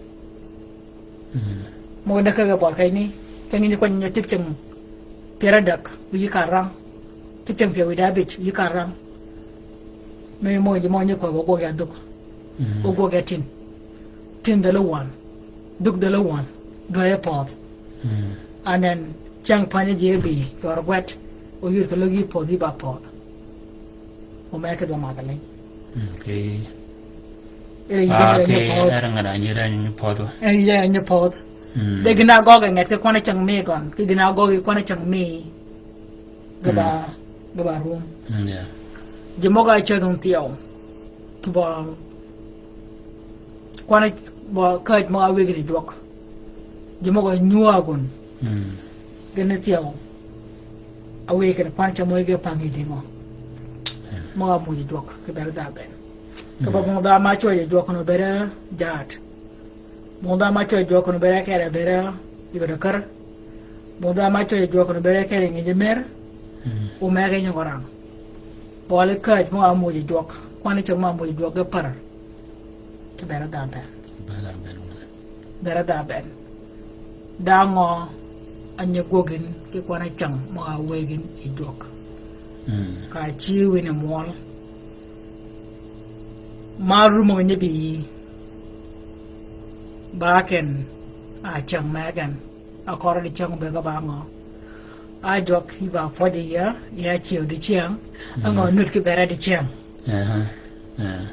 Mm. Mø de kege bøl keny ni, keny ni kwany nyo tïp ceng pyär adäg, yï kar rang. Tïp ceng pyär wïdá bïj, yï kar rang. Mi mø ji mø nyi köbbe gwøg ya dhuk. Mm. O gwøg ya tin. Tin dhäl wøn. Duk dhäl wøn. Dwäy pödh. Mm. And then, cäng pänyi ji bï, kì ör gwed. O yïr kì løg yï pödh, yï ba pödh. O me kì dwa madh liny. Okay. Ere yï Ah, gïn ere nyi okay, pödh. Ere ngada nyi re nyi pödh. Ere yï nyi pödh. Mm. De gïn-a gøggi nget kì kwan-a cäng mi gøn. Kì gïn-a gøggi kwan-a cäng mi. Ge ba, mm, ge ba rum. Mm, yeah. Ji møg-a cädh wun thyew. Kì bø, kwan-a bø käj møg-a wëggi di jwøk. Ji møg-a nyuag wun. Mm. Gïn-a thyew. A wëggi kwan-a cäng mø ge pängi ji mø. Yeah. Møg-a muuj jwøk, kì bere dha ben. Kì bø, mm, bong dha ma cwøj jwøk ni bere jaat. Bong dha ma cwøj jwøk ni bere kere bere yod kär. Bong dha ma cwøj jwøk ni bere kere ngïj mer. Mm. O me ge nyøg orang. Bøli käj mø-a muuj jwøk. Kwan-a cäng mø-a muuj jwøk ge pär. Kì bere dha ben. Bere dha ben. Bere dha ben. Da ngø a nyi gwøg gïn kì kwan-a cäng mø-a wëggi yï jwøk. Mm. Ka cï wïn mwøl. Ma rumø nyi bï yï. Ba ken a cäng me gen. A kor dicäng be ge ba ngø. A jwøk yï ba pwøj ya, ya ciew dicäng. Mm. Angø nud kì bere dicäng. Aha. Ah.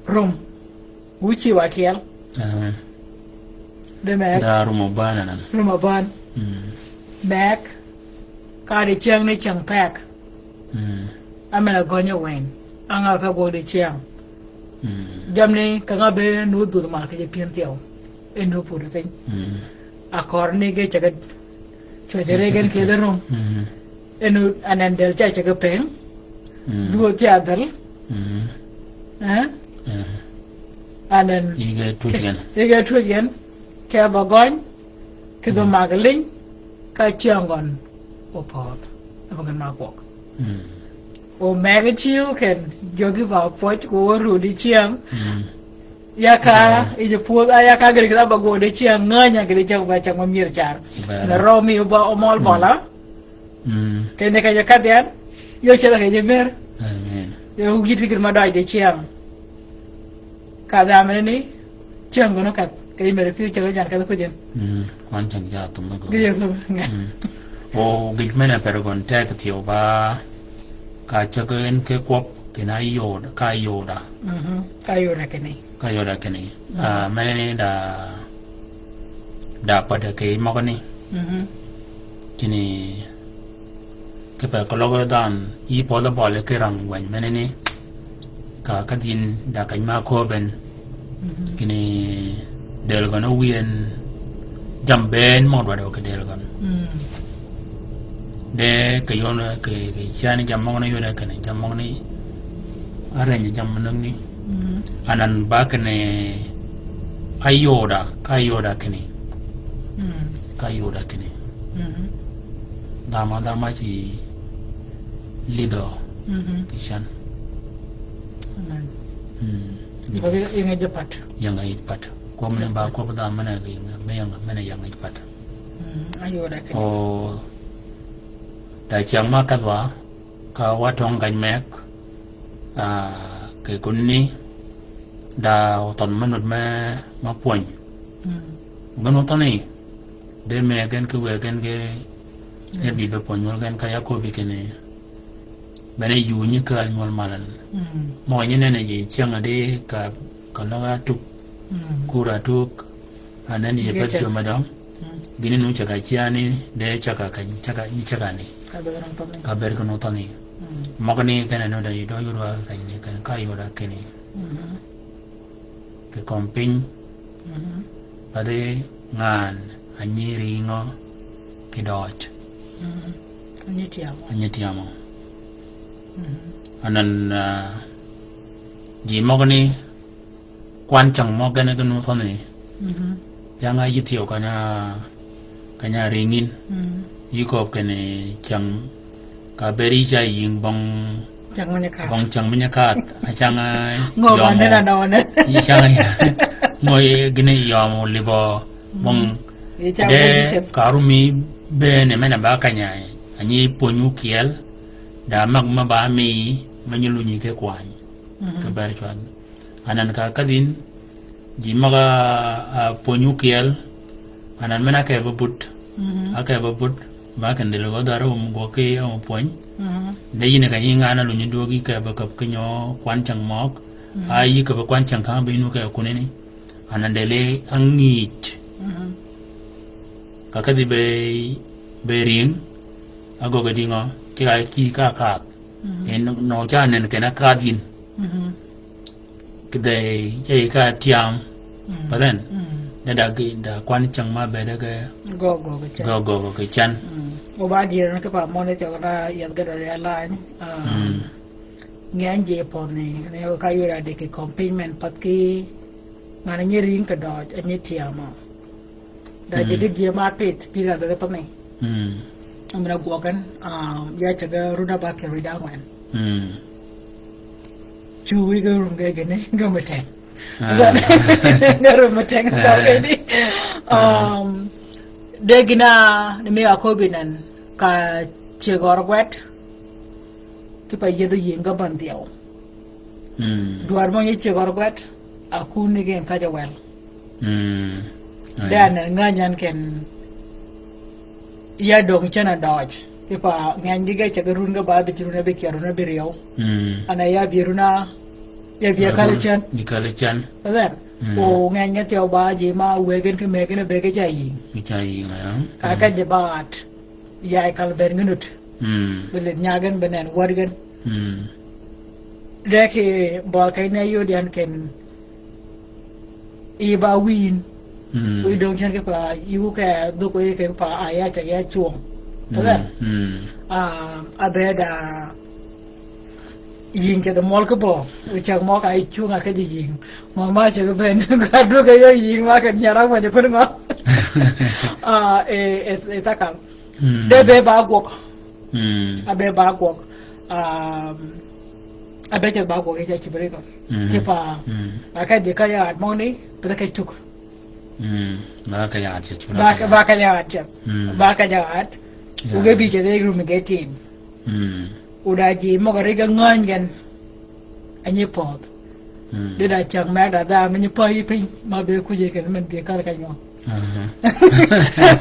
Rum. Wu ciew akyel. Aha. De meg. Da rum oban anan. Rum oban. Mm. Meg. Ka dicäng ni cäng pek. Mm. Amen-a gønyi wen. Anga ka gwøg dicäng. Mm. Jamni ka nga be nu dhudh mal kì ji pien thyew. E nu pud piny. Mm. A kor ni ge cäg-a cwäjji re gen kì dha rum. Mm. E nu anan dël ca cäg-a peng. Mm. Dhwödh ca dhäl. Mm. Eh? Eh. Anan. Yïge twöj gen. Yïge twöj gen. Kì ba gøny. Kì dho mag liny, ka cyäng gøn opödh. Aba gïn ma gwøg. Mm. O meg ciew ken, jwøk yï ba pwøj ko oru dicäng. Mm. Ya ka, mm, yij pwödh, a ya ka gïn kì dha ba gwøg dicäng, ngäny a gïn dicäng ba cäng ma myër car. Bere. Na rømi ba omøl, mm, bøla. Mm. Kene ka ja kadh yan, yo cedh kì ji mer. Amen. Yo gït gïn ma døj dicäng. Kadh amene ni, cäng gøn okadh, kì ji mer pï cäng jan kadh kujin. Mm. Kwan cäng ja thum gøn. Gï ja thum. Mm. O gïj men-a per gøn teg thyew ba, ka cäg en ki kwøb, kinni ayod, ka ayoda. Mhm. Ka ayoda kinni. Ka ayoda kinni. Mm. Ah, mene ni da, da pwød kì møgani. Mhm. Kinni, kipe keløg dhanhø, yï pödhi bøli ki rang gweny mene ni. Ka, ka dhin da keny ma köbben. Mhm. Kinni, dël gøn owïen, jammì bënn mø dwaddi kì dël gøn. Mm. De kì yøn kì, kì cani jammì møgani yode kinni, jammì møgani areny jammì møgani. Mm. Anan ba kinni ayoda, ka ayoda kinni. Mm. Ka ayoda kinni. Mm. Dhamø, dhamø ci lidhø. Mm. Kì can. Amen. Mm. Ba ying-a yij pat. Ying-a yij pat. Kwøb ni ba kwøb dhamø men-a ying-a, men-a ying-a yij pat. Mm, ayoda kinni. O, da cyäng ma kadh wa, ka wa tøng gäny meg, ah, kì kunni, da othønh me nud me, me pwöny. Mm. Gïn othønh ni, de me gen ki wë gen ge, mm, e bï be pwöny nywøl gen ka ya köbbi kinni. Bene yu nyi kääl nywøl malal. Mm. Mø nyi nene ji cyäng a di ka, ka løg-a tug. Mm. Kur-a tug. Anan yie pet cwøm adøng. Mm. Gïn-a nu ceg-a cyani, de ceg-a kany, ceg-a, nyi ceg-a ni. Ka ber kì nu thøni. Mm. Møgani kene nu da yï dø yud wa kany ni, kany ka yud a kinni. Mhm. Kì kömi piny. Mhm. Pathi ngan, a nyi ringø, kì døøj. Mhm. A nyi tyamø. A nyi tyamø. Mhm. Anan, ah, ji møgani, kwan cyäng mø gen ki nu thøni. Mhm. Cyäng-a yï thyew kany-a, kany-a ringin. Mhm. Yï köbbi kinni cyäng ka bëëd yï ca yïng bong, cyäng mi nyi kadh. Bong cyäng mi nyi kadh. A cyäng-a ngø yømø. Ngø ba nena none. Yï cyäng-a ngø gïn-a yømø libø bong. Mhm. Yï cyäng de bong yï cyäng. Ka rumi bënn men-a ba kany-a. A nyi pwönyi kyel. Da mag me ba mi, me nyi lunyi ki kwany. Mhm. Kì ber cwag. Anan ka kadhin, ji møg-a, a, pwöny wukyel, anan men-a ákebø but. Mhm. Ákebø but, ba ken dil gø dhar um gwøg ki um pwöny. Mhm. De yïn ka nyi ngan-a lunyi dwøgi kebø kab ki nyø kwan cäng møg. Mhm. A yï kebø kwan cäng ka be yïn wu ke kuneni. Anan deli ángïj. Mhm. Ka kadhi be, be ring, agöggi dïngø, ci ka ci ka kadh. Mhm. En nö ca nen ken a kadh yïn. Mhm. Kidhe, ce yï ka tyam. Mhm. But then, mhm, de da gi, da kwan cäng ma bede ge gø, gø, gø, gø, gø, gø can. Mhm. O ba dïr en ki pa møn-a cøg na yeth ge dø ya lany. Ah, mhm, ngeny ji pøni, ni ka yura de ki company men path ki ngan-a nyi ring ki døøj, a nyi tyamø. Da, mm, jege ji ma pith, pïra bege thøni. Mm. Amina gwøg gen, um, ya cege runa ba keri da ngwen. Mm. Cu wïge rum ge gene, ge muteng. Ah. Ge rum muteng, ah, ge ni. Ah. Um, de gina, ni mi akobi nen, ka ceg ørgwed, ki pa yedho yïng ge bandhiew. Mm. Dwar mø nyi ceg ørgwed, a kun ni gen ka jawel. Mm. De anan ngäny yan ken ya döng cen a døøj. Ki pa ngeny gi ge ceg run ge ba bi run a bi kier run a bi riew. Mm. Ana ya bi run a, ya bi kal cen. Bi kal cen. There. Mm. O ngeny ge thyew ba ji ma wegen ki megen a bege ca yïng. Bi ca yïng, ya. Ka, mm, ka ji ba at. Ya kal ber ngi nut. Mm. Bi lith nyagen bi nen wäd gen. Mm. De ki bøl keny ne yod yan ken i ba wïn. Mm. Wi döng cen ki pa yu ke dhuk wi ke pa a ya ceg ya cwöng. Mm. Abe? Mm. Ah, abe da yïng ke de møl ki bø. Wi ceg mø ka i cwöng a ke ji yïng. Mø ma ceg ben ka duk ke yo yïng ma ke nyara ma je pun ngø. Ah, e, e, e takal. Mm. De be ba gwøg. Mm. A be ba gwøg. Um, a be ce ba gwøg e ce cibri ko. Mm. Ki pa, mm, a ka ji ka ya at møgni, pe ka cuk. Mm. Ba ka ya at ce cuk. Ba ka, ba ka ya at ce. Mm. Ba ka ya at. Ya. Uge bi ce de rum ge tim. Mm. Uda ji møg-a ri ge ngäny gen. A nyi pödh. Mm. Di da cäng mø da dha mi nyi payï piny, ma be kuje ken men bie kal keny ngø. Aha.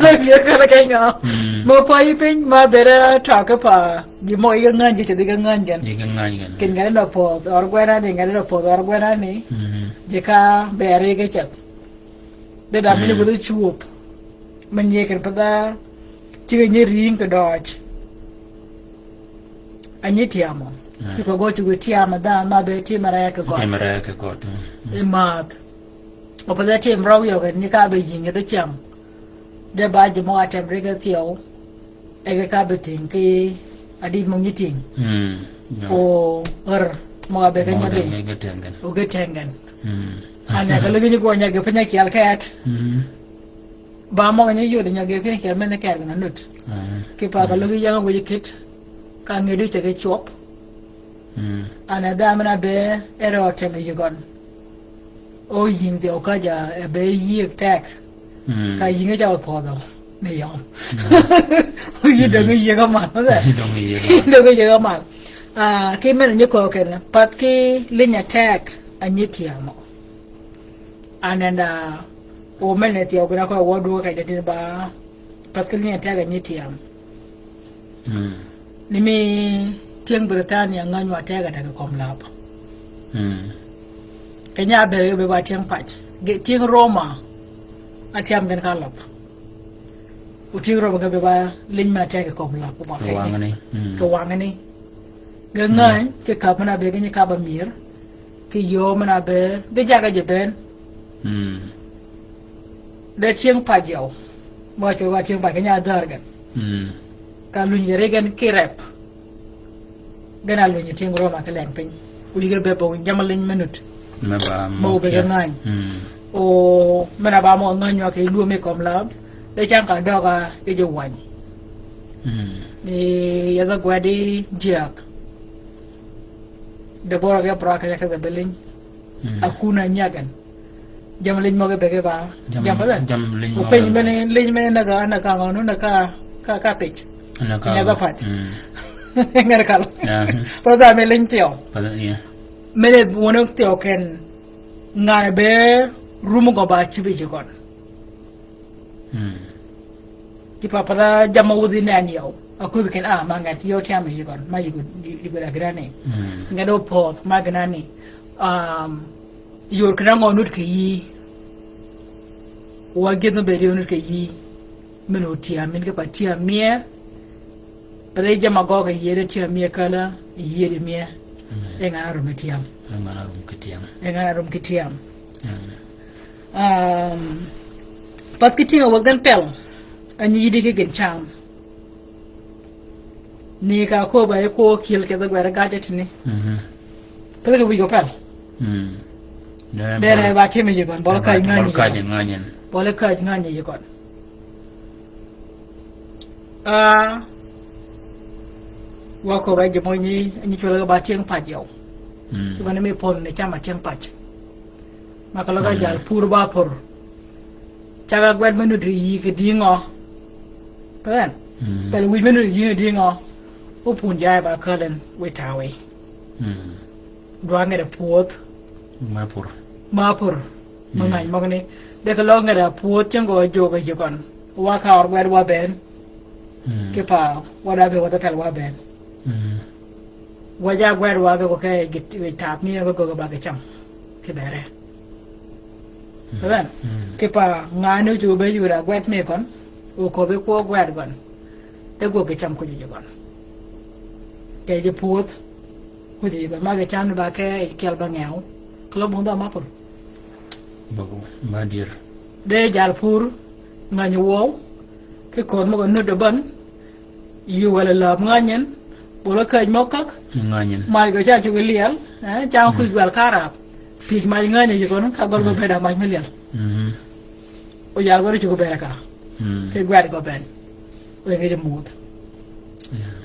Men bie kal keny ngø. Mm. Ma payï piny, ma bere tø ki pa, ji mø yi ge ngäny gi ceth yi ge ngäny gen. Yi ge ngäny gen. Ken ngani da pödh, ørgwena ni, ngani da pödh, ørgwena ni. Mm. Ji ka bere yi ge ceth. De da mi nyi, mm, wudhi cwöb. Men nyi ken pa dha, ci ge nyi ring ki døøj. A nyi tyamø. Mm. Ki pa gø ci ge tyamø dha, ma be timere ki gøt. Timere ki gøt, mm. I math. O pa dha tim røw yø gen ni ka be yïng yi dhi cam. De ba ji mø a tem ri ge thyew. E ge ka be ting ki adi mø nyi ting. Mm. Ya. O er mø a be ge nyagi. Mø ge, ge tengen. O ge tengen. Mm. Ane ka ligi nyi gø nyagi piny a kyel ket. Mm. Ba møg nyi yod nyagi piny a kyel men ker gø na nut. Mm. Ki pa ka ligi yeng wïj kit. Ka ngedi ceg cwøb. Mm. Ane dha men a be ere otem yi gøn. O yïng thyew ka ja, e be yïëg teg. Mm. Ka yïng ca opodho ni yøm. Mm. O yï döng yïëg amal, de. Döng yïëg amal. Döng yïëg amal. Ah, ki men nyi köö ken, path ki liny a teg, a nyi tyamø. Anenda, o men ne thyew gina ko wa duga ka jadin ba, path ki liny a teg a nyi tyamø. Mm. Ni mi tyëng Britania ngäny wa teg a teg kom lab. Mm. Kenya be, be ba tyëng pac. Ge, tyëng Roma, a tyam gen ka lab. U tyëng Roma ge be ba liny ma teg kom lab, ba keny ni. Kì wangani. Mm. Kì wangani. Ge, mm, ngäny, ki kab men a be ge nyi kab a mier. Ki yöö men a be, ge jage ji ben. Mm. De tyëng pac yøw. Mø cwøl wa tyëng pac keny a dhär gen. Mm. Ka luny ge ri gen ki rep. Gen a luny tyëng Roma ki leng piny. Wïj ge be bø jammì liny me nut. Me ba mø be ge ngäny. Mm. O, men a ba mø ngäny wa ki luom yi kom lab. De cang ka døg a yi ji wany. Mm. Ni yadh a gwed yi jiäg. De bor a ge bra keny a kedhe be liny. Mm. A kun a nyagen. Jammì liny møge be ge ba. Jammì, jammì liny møge. Openy be ni, liny me ni naga, naga ngø, naga, ka, ka pich. Naga. Naga pat. Mm. Ngere kal. Yeah. Pero dha mi liny thyew. Pero, yeah. Mene wøne thyew ken. Ngan be rum gø ba cïbi ji gøn. Mm. Ki pa pa da jama wudhi ne an yow. Akobi ken a ma ngat yow tyam yi gøn. Ma yi gø, yi gø da gïnani. Mm. Ngat o poth ma gïnani. Um, yor kina ngø nud ke yi. Wa gïn be yor nud ke yi. Min o tyam, min ki pa tyam mie. Pe de jama gøg e yiede tyam mie kala, e yiede mie. Mm. E ngan a rum ki tyam. E ngan a rum ki tyam. E ngan a rum ki tyam. Mm. Um, path ki tyëng-a wäg gen pel, a nyi yidi ki gin cam. Ni ka kööb-a yi kwøø kyel kedhe gwed-a gajjø tïni. Mhm. Pe de ki wïj gø pel. Mm. Dere ba timi yi gøn, bøli kaj ngänyi yi gøn. Bøli kaj ngänyi yi gøn. Ah, wa kööb-a ji mø nyi, nyi cwøl ba tyëng pac yøw. Mm. Ki bane mi pon ni cam a tyëng pac. Ma keløg a jal pur ba pur. Cag-a gwed me nuti yï kì dïngø. Pe en. Mm. Pel wïj me nuti yï kì dïngø. O pun jaay ba käl en wïj tawi. Mm. Dwa ngede pwödh. Ma pur. Ma pur. Ma ngany møgani. De keløg ngede pwödh ceng gø jog a yï gøn. Wa ka ør gwed wa ben. Mm. Ki pa, wa da be wa da pel wa ben. Mm. Wa ja gwed wa ge ko ke gi, gi tap ni ge ko ge ba ge cham. Ki bere. Mm. Amen. Mm. Ki pa ngani ju be ju da gwed mi kon. O ko be ko gwed gon. De go ge cham ko ju gon. Ke ji puoth. Ko ju gon. Ma ge cham ba ke kel ba ngew. Klo bunda ma pur. Ba, ba dir. De jal pur. Ngani wo. Ki kon mo ko nudo ban. Yï wël-a läb ngänyen, bol-a käj møg käg. Ngänyen. Mac gø ca cuggi lyel, eh, cam kuc gwel karab. Pïj mac ngänyen yï gøn, ka gøl gø bed a mac me lyel. Mhm. O yal gø cuggi bed a ka. Mm. Ki gwed gø ben. Wëng yij muudh. Yeah.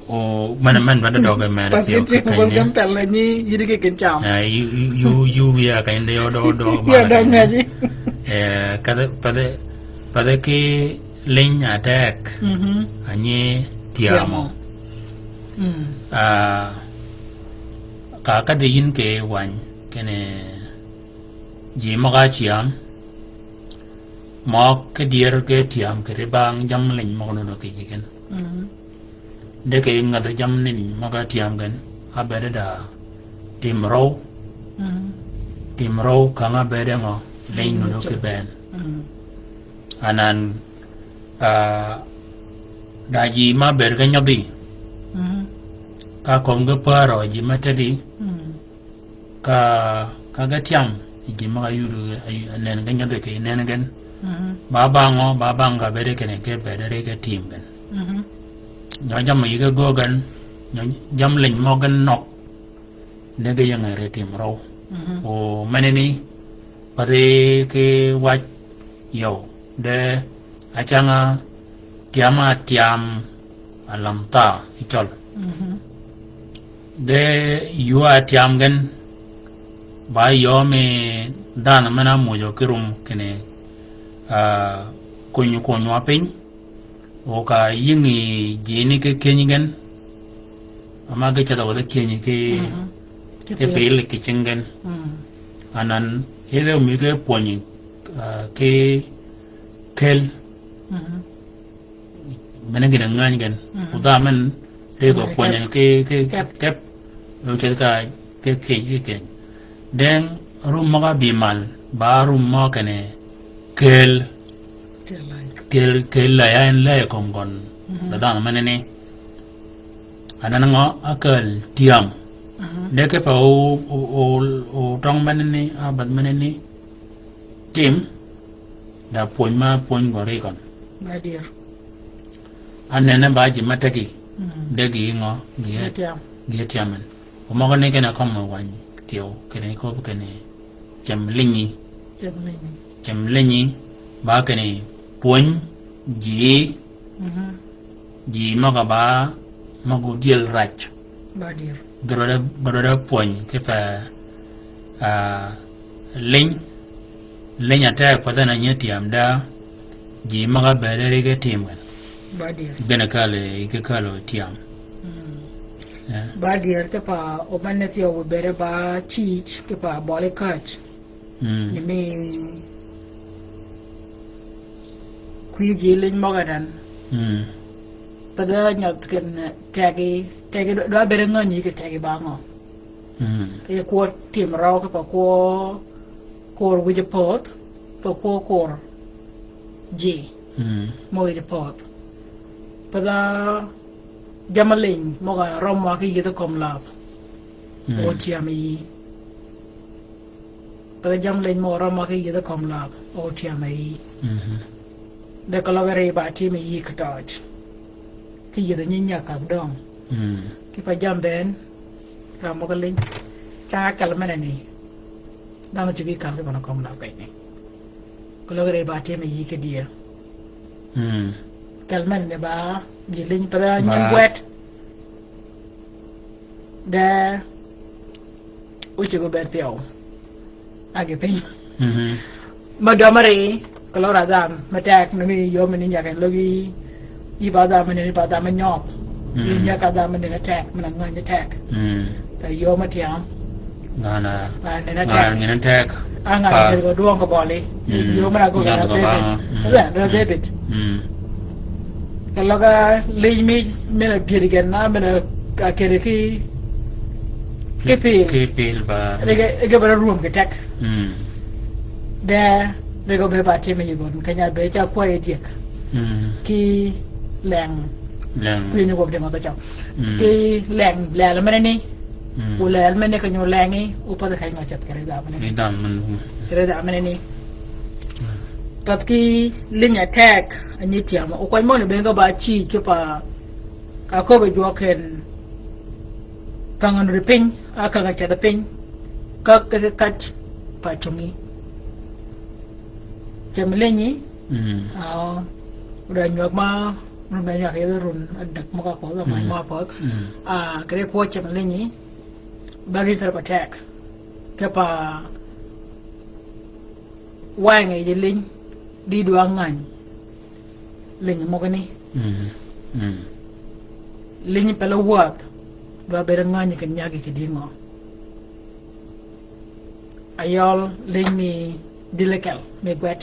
O, men, men ba de døge men. Path ki tyëng-a wäg gen pel a nyi, yïddi ki gin cam. Eh, yu, yu, yu, yu, ya ka inde yo do, do, ya do ngäji. Eh, kadhe, padhe, padhe ki liny atek. Mhm. A nyi tyamo. Tyamo. Mm. Ah, ka, kadhi yïn ke wany, kene ji møg-a tyam, møg ki dyër ge tyam kì ri bang jam liny møg-a nuno kì ji gen. Mhm. De kì ngädhi jam liny møg-a tyam gen, a bede da tim røw. Mhm. Tim røw kang a bede ngø, liny nuno kì ben. Mhm. Anan, ah, da ji ma bede ge nyodhi. Mhm. Ka kom ge paro ji ma tedi. Mhm. Ka, ka ge tyam, ji møg-a yudu, a, a nen ge nyodhi kì nen gen. Mhm. Ba bang o, ba bang ka bede kene ke bede ri ke tim gen. Mhm. Nyø jam yï ge gø gen, nyø jam liny møg gen nøg. Ne ge yenge ri tim røw. Mhm. O meneni, padhi ki wac yøw. De acang-a tyam-a tyam a lam thaa yi cøl. Mhm. De yuu-a tyam gen ba yø mi dhanhø men-a muuj ki rum kinni, ah, kuny, kunywa piny. O ka yïngi jini ki keny gen. Ama ge ceth-a wädhi keny ki, mhm, ki pil ki cing gen. Mm. Anan, yedhe omi ki pwönyi, ah, ki kel. Mhm. Mene gïn-a ngäny gen. Mhm. Kudhaa men, ri ko pwönyi ki, ki kep. Kep. O ceth ka ki keny, ki keny. Deng rum møg-a bï mal, ba rum mø kene kel. Kel, kel laya en laya kom gøn. Mhm. Da dhanhø meneni. Anan ngø a kel tyam. Mhm. De ke pa o, o, o, o tøng meneni, a bath meneni. Tim, da pwöny ma pwöny gø ri gøn. Adier. Anene ba ji ma tegi. Mhm. De gi ngø, gi, gi tyam. Gi tyam en. Omøgø ni kene kømmi wany thyew, kene köbbi kene cem linyi. Cem linyi. Cem linyi, ba kene pwöny ji, mhm, ji møg-a ba, møg-a dyel rac. Ba dyel. Gïrwade, gïrwade pwöny kipe, ah, liny, liny atek pa dhanhø nyi tyam da, ji møg-a bëëd ri ge tim gen. Ba dyel. Gïn-a kal, yï ge kal tyam. Mm. Ba dyër kipa omenne thyew obëëde ba cïïc kipa bøli käj. Ni mi kwïj yi liny møg-a dan. Pe dha nyødh ken tegi, tegi dwa, dwa bëëde ngänyi kì tegi ba ngø. Kì kwø tim røw kipa kwø kur wïj pödh, pe kwø kur ji mø wïj pödh. Pe dha jammì liny møg-a rømwa ki yïdhi kömi läb. Otyam yi. Pe dha jammì liny møg-a rømwa ki yïdhi kömi läb. Otyam yi. De keløg ri ba tïm yi kì tøj. Ki yïdhi nyi nyag kag døng. Kipa jammì bënn. Ka møg-a liny. Cang-a kel meneni. Dhanhø cuggi kal ki bana kömi läb keny ni. Keløg ri ba tïm yi kì dyër. Kel meneni ba, gï liny pe dha nyi gwed. De, ocuggi bëëd thyew. A gï piny. Ma dømari, keløg ra dhanhø, me teg, ni mi yöm ni nyag en løg yi, yi ba dhanhø ni, ba dhanhø me nyøb. Yi nyag ka dhanhø ni teg, men-a ngänyi teg. Ka yöm me tyam. Ngan-a, ngan-a ngan-a teg. Ngan-a teg. A ngan-a teg dwøng kì bøli. Yöm men-a gøggi nyødh kì David. Ba. David. Keløg liny mi, men-a pyëri gen na, men-a kedi ki, ki pil. Ki pil ba. Rege, rege ba rwöm kì teg. De, rege be ba tïm yi gøn, keny-a be ca kwøy dyëg. Ki leng. Leng. Kwïny gwøb ding odho cøg. Ki leng, lel meneni. O lel meneni keny-a o lengi, o path keny-a o ceth kì ri dhanhø meneni. Ri dhanhø meneni. Kì ri dhanhø meneni. Path ki liny-a teg, a nyi tyam. O kwany møgø ni bënn ka ba cïï kipa, ka köbbi jwøk en, kang-a nudi piny, a kang-a ceth piny, ka, ka, ka, ka pa cungi. Cam liny, a, o da nywag ma, run me nywag yedhe run, a dek møg-a pødh, a møg-a pødh. A, kere kwø cam liny, ba gïn kere pa teg. Kipa wang yi liny, di dwa ngany. Liny møgani. Liny pele wäth, dwa bëëde ngänyi kì nyagi kì dïngø. Ayøl liny mi dïlkel, mi gwed.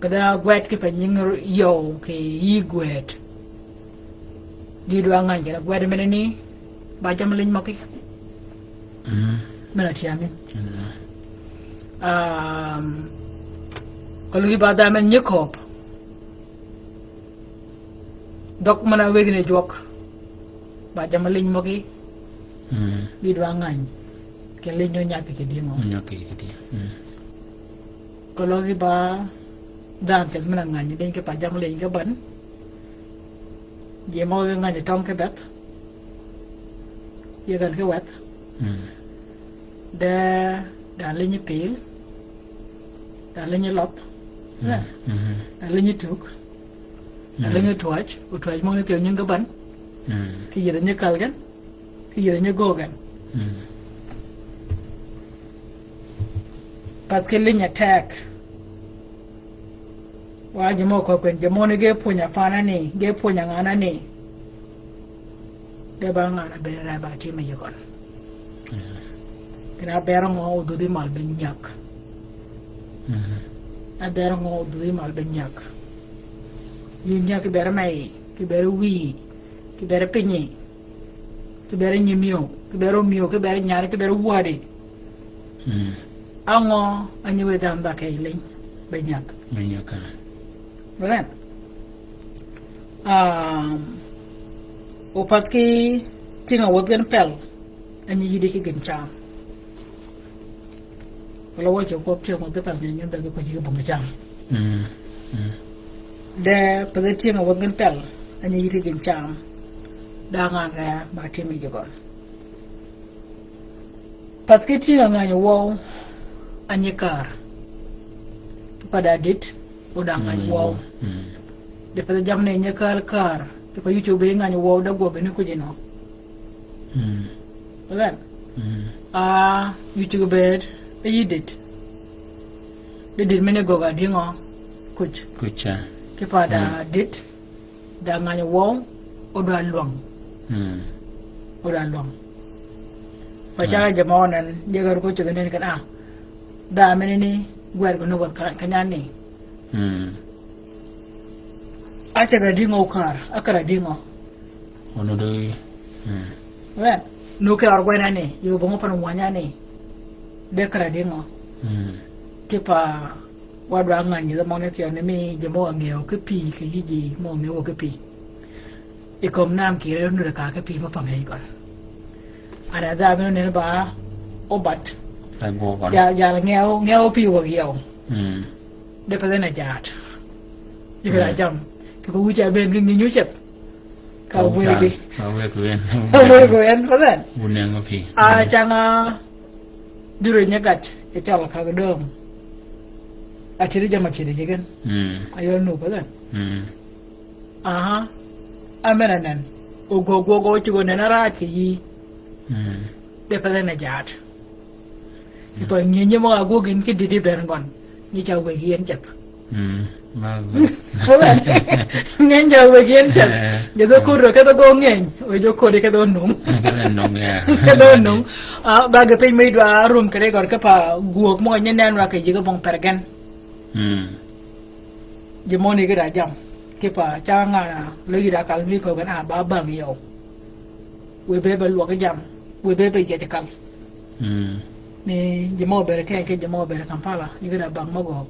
Kì dha gwed kipa nying yøw kì yï gwed. Di dwa ngany kì gwed meneni, ba jammì liny møgí. Men-a tyami. Ka luggi ba dha men nyi kööb. Dhøg men-a wëggi ni jwøk. Ba jammì liny møgí. Di dwa ngany. Kì liny ni onyag kì dïngø. Onyag kì dïngø. Keløg ba dhanhø theth men-a ngany liny kipa jammì liny ki bän. Ji mø ge ngany tøng ki beth. Yi gen ki weth. De, da liny pil. Da liny løp. Da liny tug. Da liny twäj. Otwäj mø ni thyew nying ki bän. Ki yïdhi nyi kal gen. Ki yïdhi nyi göög gen. Path ki liny-a teg. Wa ji mø kökwen, ji mø ni ge pwöny-a panani, ge pwöny-a nganani. De ba ngan-a bëëde ba tïm yi gøn. Kene abero ngø odhudhi mal be nyag. Abero ngø odhudhi mal be nyag. Yï nyag ki bëëde me yi, ki bëëde wiyi, ki bëëde pinyi. Ki bëëde nyimïo, ki bëëde omïo, ki bëëde nyari, ki bëëde wädi. Á ngø, a nyi wë dhanhø ba ke yi liny, be nyag. Be nyag, a. Amen. Opath ki tyëng-a wäth gen pel, a nyi yïddi ki gïn cam. Wala wø cø kwøb tyëng-a wäth gen pel nyi nyi dhäg ki kwäj ki bong cam. De path ki tyëng-a wäth gen pel, a nyi yïddi ki gïn cam. Da ngan re ba tïm yi gøn. Path ki tyëng-a ngany wøw, a nyi kär. Kipa da dit, o da ngany wøw. De path jammì ni nyi kär kär. Kipa yï cuggi be ngany wøw da gwøg ni kuj inø. Ren. A, yï cuggi bëëd, e yï dit. De dit mene göggi dïngø, kuj. Kuj, a. Kipa da dit. Da ngany wøw, o dwa lwäng. Oda lwøng. Ba cagø jø mø nen, jegø ruko cøgø nen ken a. Dha mene ni, gwed gø ni wäth ka, ka nyan ni. Mm. A cagø dïngø okar, a kara dïngø. Ono de, mm. Wë, nu ke ar gwena ni, yo bong pan wanya ni. De kara dïngø. Mm. Kipa, wa dwa ngany jø mø ne thyew ni mi jø mø ng'eyo ki pï, ki yiji mø ng'eyo ki pï. I kom nam kire nu de ka ki pï mø pang e gon. Ana dha mi ne ba, obat. Ai bo gon. Ja, ja ng'eyo, ng'eyo pï wa gyew. Mm. De pa dene jat. Yikra jam. Ki ko wuja ben gi nginyu chet. Ka wegi. Ka wegi wen. Ka wegi wen, pa den. Wunengo pï. A canga dure nyegat, e chal ka gdong. A tiri jama tiri jigen. Mm. A yol nu pa den. Mm. Aha. Amen anen. Ogo, go, go, chugo nen arach ki yi. Mm. De pa dene jat. Ipa ngenyi mø agwøg in ki dïdï ben gøn. Nyi ca wegi en ceth. Mm. Ma, ma. Ngenyi ca wegi en ceth. Eh. Jø dho kod kedho go ngeny. We jø kodi kedho nung. Kedho nung, ya. Kedho nung. Ah, ba ge piny me idwa rum kede gøn ke pa gwøg mø nyi nen wa ke jige bong pergen. Mm. Jø mø ni gida jam. Kipa ca nga lo yida kal mi ko gen a ba bang yow. Wë be be lwøg jam, wë be be yej kal. Mm. Ni jø mø obere ke, ke jø mø obere Kampala, yï gïn a bang mø gøg.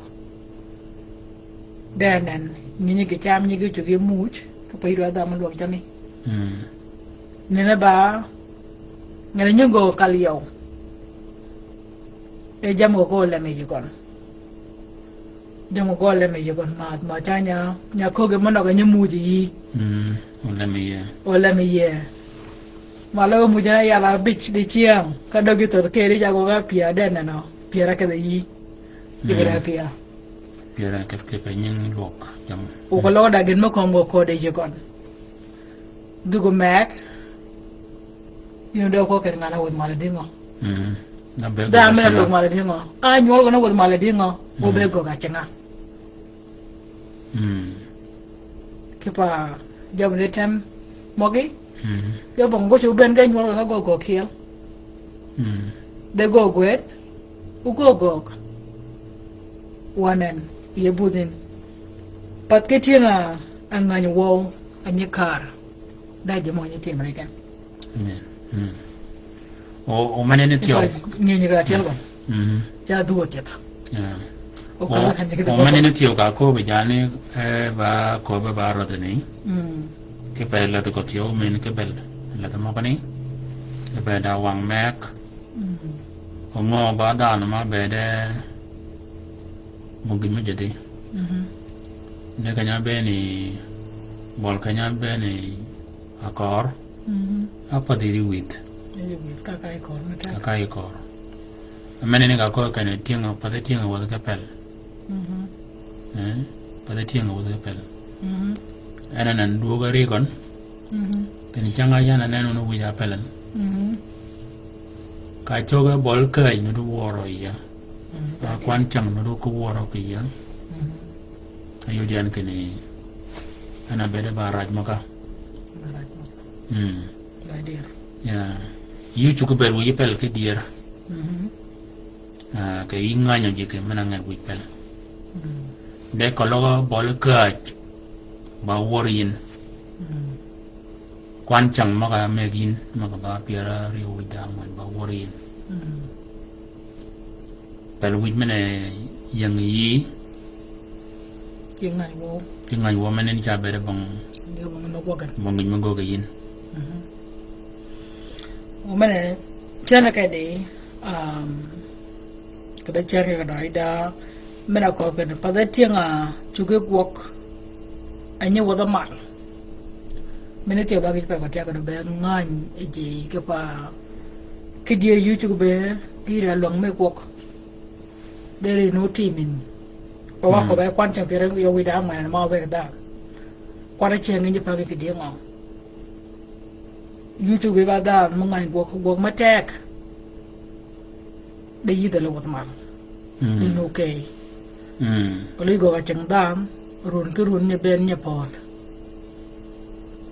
De nen, nyi nyi ki cam, nyi ki cug yi muc, ka pa yï dwa dham lwøg jami. Mm. Nene ba, ngene nyi gøg kal yøw. E jam gø ko leme yï gøn. Jam gø leme yie gøn math, ma ca nya, nya köggi mø nøgø nyi muji yï. Mm, oleme yie. Oleme yie. Ma løg muji na yal abic dicyäng, ka døggi thödh keri ca gø ga pyär de neno, pyär a kedhe yï. Yï gø da pyär. Pyär a kedhe ke pe nying lwøk, jam. Okø løg da gin mø kömi gø kodi yie gøn. Dhuk omeg, yïn de okö kede ngan-a wädhi mal adïngø. Mm. Dha mene lwøg mal adïngø. A nywøl gøn-a wädhi mal adïngø. Mm. Obe gøgg a cinga. Mm. Kipa jam de tem møgí. Mm. Kipa bong goco ben ge nywøl gø ka gøgg gøgg kyel. Mm. De gøgg gwed, wu gøgg gøgg. Wanen, yie budhin. Path ki tyëng-a, a ngany wøw, a nyi kar. Da ji mø nyi timre ken. Amen. Mm. O, o mene ni thyew. Ngeny ga tyel gøn. Mm. Ca dhuo tyeth. Yeah. O, o mene ni thyew ka köbbi jani, eh, ba köbbi ba rødhi ni. Mm. Ki pe ledhi gø thyew men ki bel. Ledhi møgø ni. Ki pe da wang meg. Mm. O ngø ba dhanhø ma bede mø gïn mø jadhi. Mhm. Ni keny-a beni, bøl keny-a beni akør. Mhm. A path yï wïdh. Yï wïdh, ka ka yï kör, ka ka yï kör. Mene ni ka köö kene tyëng-a, path tyëng-a wädhi ki pel. Mhm. Eh, path tyëng-a wädhi ki pel. Mhm. En anan dwøg-a ri gøn. Mhm. Kene cang-a yan anen wun wïj a pelen. Mhm. Ka cögge bøl käj nuti wøro yie. Mhm. Ka kwan cäng nuti ki wøro ki yie. Mhm. Ayod yan kene en a bede ba raj mø ka. Ba raj mø ka. Mm. Ba dyër. Ya. Yï cuggi bed wïj pel ki dyër. Mhm. Ah, kì yï ngänyø ji kì men-a ngäny wïj pel. Mm. De keløg bøli kääj ba wör yïn. Mm. Kwan cäng møg-a meg yïn, møg-a ba pyär áryew wïj da ángwen ba wör yïn. Mm. Pel wïj men-a ying yï. Kì ngäny wøw. Kì ngäny wøw men-a yïn ca bede bong. Bong ngij me göggi yïn. Mhm. Wø men-a, tyene kedi, um, kede tyene kedi da, men-a kööb kedi, path tyëng-a cuggi gwøg, a nyi wädhi mal. Men-a thyew ba gïj pel gø tyeg kedi be ngäny ji kipa, ki dyër yï cuggi be, ki yï da lwäng me gwøg. Deri nu timin. Ko wa ko be kwan cäng pyär áryew wïj da ángwen ma wek da. Kwan-a cäng nyi pa ki kì dyëng-a. Yï cuggi be ba dhanhø mø ngäny gwøg, gwøg me teg. De yïdhe le wädhi mal. Mm. Yïn okey. Mm. Ko lïj gwøg a cäng dhanhø, run ki run nyi ben nyi pöl.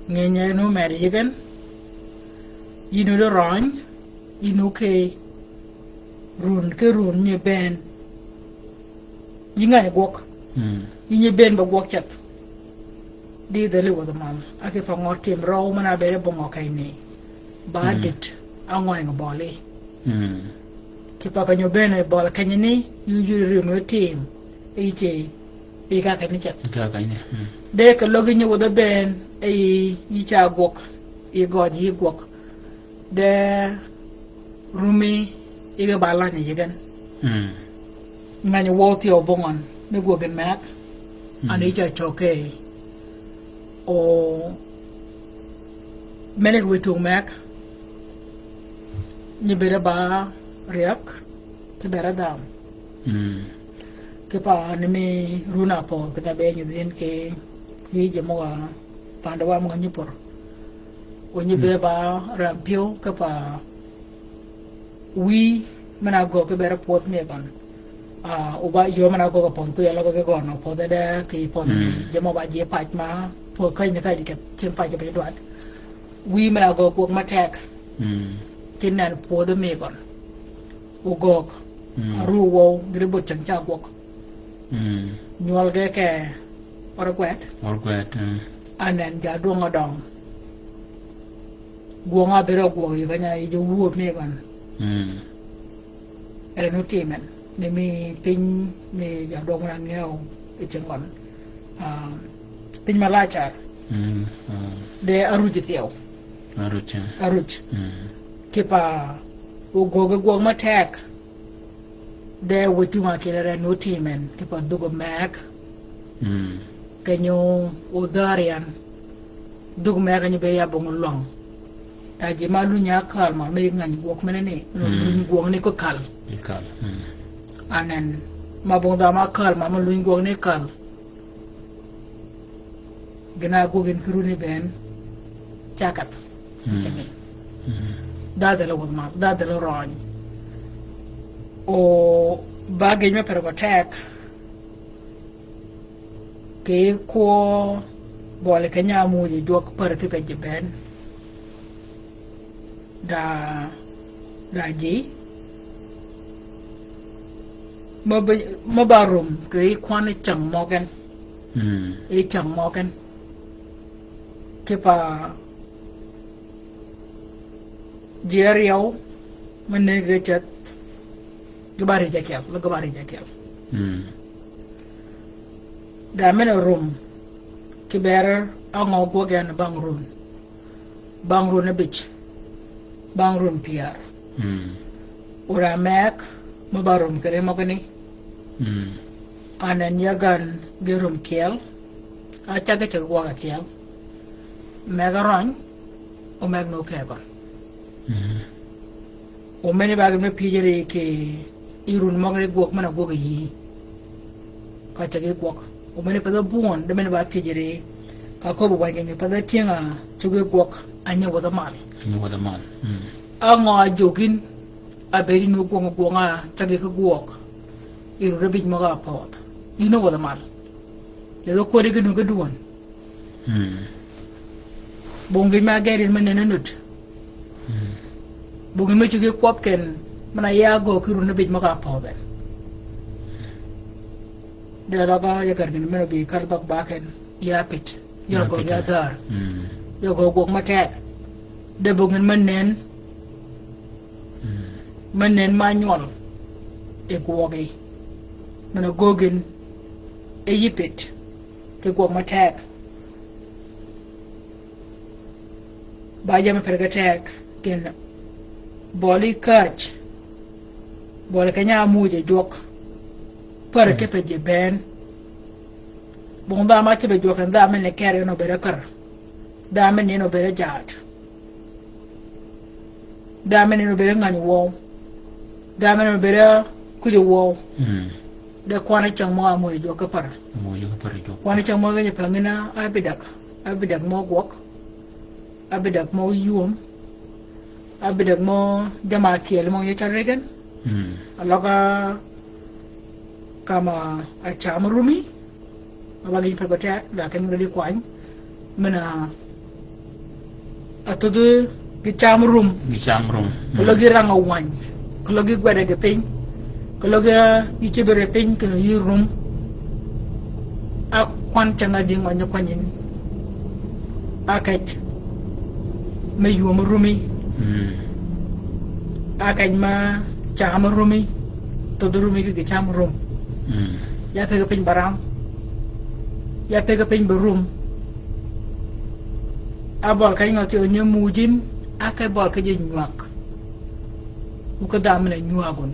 Ngeny-a en omeddi yï gen. Yïn ódø røny, yïn ókey, run ki run nyi bënn. Yï ngäny gwøg. Mm. Yï nyi bënn ba gwøg ceth. Di dheli wädhi mal. Aki pa ngø tim røw men-a bëëd e bong-a keny ni. Ba dit, angø ying bøli. Mm. Ki pa keny-a bënn bøli keny ni, yï yï rim yï tim. Yï ce, yï ka keny ni ceth. Yï ka keny ni, mm. De ki løg yï nyi wädhi bënn, e yï, yï ca gwøg, yï gøj, yï gwøg. De rumi yï ge ba lany yi gen. Mm. Ngäny wøw thyew bong gøn, mi gwøg gen meg. Mm. An yï ca cøg key. O, men-a wïj tung meg. Nyi bëëd ba ryäg, ki bëëd dham. Mm. Ki pa ni mi run-a pödh, ki da be nyi dhin ki, ki ji møg-a, pande wa møg-a nyi pur. O nyi be ba ram pyëw, ki pa wïy, men-a gø ki bëëd pwødh mi gøn. Ah, o ba yöö men-a gø ki pödh, ku yaløg ki gøn, pödh de ki pödh ni, mm, ji mø ba ji pac ma, pwødh keny ni ka di ke, cing pac ke piny dwaddi. Wïy men-a gø gwøg matek. Mm. Ki nen pwødh mi gøn. Ogöög. Mm. Aru wøw, gïn bot cäng ca gwøg. Mm. Nywøl ge ke Orgwet. Orgwet, mm. Anen ja dwøng-a døng. Gwøng-a bere gwøg yi kany-a yi ja wuöb mi gøn. Mm. Ere nu timen. Ni mi piny mi ja dwøng-a ngeu yi cing gøn. Ah, piny ma lacar. Mm, ah. De aruj thyew. Aruj, eh. Aruj. Mm. Ki pa ogöög gwøg matek. De wëti wa kile ren wëti men, ki pa dhug meg. Mm. Keny-a odhar yan. Dhug meg keny-a be ya bong lwøng. Da ji ma luny-a kal ma, me ngäny gwøg men-a ni, mm, luny gwøg ni ko kal. Ki kal. Mm. Anen, ma bong dha ma kal ma, ma luny gwøg ni kal. Gïn-a gwøg gïn ki runi bënn. Caketh. Mm. Cingin. Mm. Dhadhel wødh mal, dhadhel røny. O ba gïn me per gø tek. Ki kwø bøli keny-a amuuj jwøk pär ki pej bënn. Da, da ji. Mø ba, mø ba rum, kì yij kwan yi cäng møgen. Mm. Yi cäng møgen. Ki pa ji áryew, mø nëngi ge ceth, ge ba rij ákyel, ge ba rij ákyel. Mm. Da men-a rum, kì bëëd á ngø gwøg yan bang run. Bang run ábïj. Bang run pyär. Mm. Ora meg, mø ba rum kì ri møgani. Mm. Anen ya gan ge rum kyel. Á cag ge ceg gwøg ákyel. Meg árøny, o meg nu ke gøn. Mm. O meni ba gïn me pyëj ri kì yi run møgani gwøg men-a gwøg yi. Ka ceg yi gwøg. O meni path ábwøn, de meni ba pyëj ri. Ka köbbi wänyi keny-a path átyëng-a cuggi gwøg, a nyi wädhi mal. A nyi wädhi mal. Mm. Á ngø a jog gïn, a bëëd yïn ógwøng gwøng-a ceg yi ki gwøg. Yi run ábïj møg-a pödh. Yïn ówädhi mal. Leedhi kwäddi gïn óge duwøn. Mm. Bong gïn me áger yïn me nenni nud. Mm. Bong gïn me cuggi kwøb ken, men-a ya gø ki run ábïj møg-a pödh en. De løg-a ya ger gïn men-a bï kar dhøg ba ken, ya pit, ya gø ya dhär. Mm. Ya gø gwøg matek. De bong gïn me nen. Mm. Me nen ma nywøl. E gwøgi. Men-a gø gïn. E yï pit. Ki gwøg matek. Ba jammì per ge tek, gïn bøli käj. Bøli keny-a amuuj jwøk. Pär ki pej bënn. Bong dha ma cebbe jwøk en dha men-a kere en obed ákär. Dha men-a en obed ájaad. Dha men-a en obed ángäny wøw. Dha men-a en obed ákuj wøw. Mm. De kwan-a cäng mø amuuj jwøk ki pär. Amuuj jwøk ki pär jwøk. Kwan-a cäng mø gïn pängi na ábïdäg. Ábïdäg mø gwøg. Ábïdäg mø yum. Ábïdäg mø jamm-a ákyel mø nyi cä ri gen. Mm. Aløg-a ka ma ácam rumi. Aba gïn per gø tek, da ken gø di kwany. Men-a, a thudhi Gï cam rum. Gï cam rum. Keløg gï rang-a wäny. Keløg gï gwede gï piny. Keløg gï cïbere piny kinni yï rum. A kwan cäng-a dïngø nyi kwany yïn? A kej me yuu me rumi. Mm. A kej me caa me rumi. Thödh rumi ki gï cam rum. Mm. Ya pege piny ba ram. Ya pege piny ba rum. A bøl keny ngø thyew nyi muuj yïn, a ke bøl keny nywag. Wu ke dha men-a nywag wun.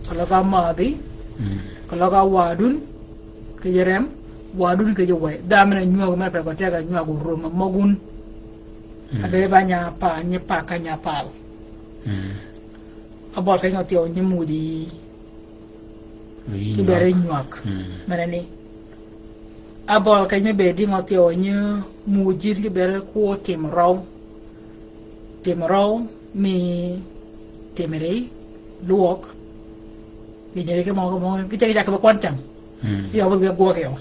Keløg a mädhi. Mm. Keløg a wadun. Kì yij rem, wadun kì yij wëy. Dha men-a nywag men-a pegø teg-a nywag rum a møg wun. Mm. A be ba nya pa, nyi pa ka nya pal. Mm. A bøl keny ngø thyew nyi muuj yï. Yï nywag. Kibere nywag. Mm. Men-a ni. A bøl keny me be dïngø thyew nyi muuj yïn kibere kwø tim røw. Tim røw mi tim ri, lwøg. Gï nyiri ki møgø, møgø, gï ceg, gï ceg kì be kwan cäng. Mm. Yø bø gï gwøg yø.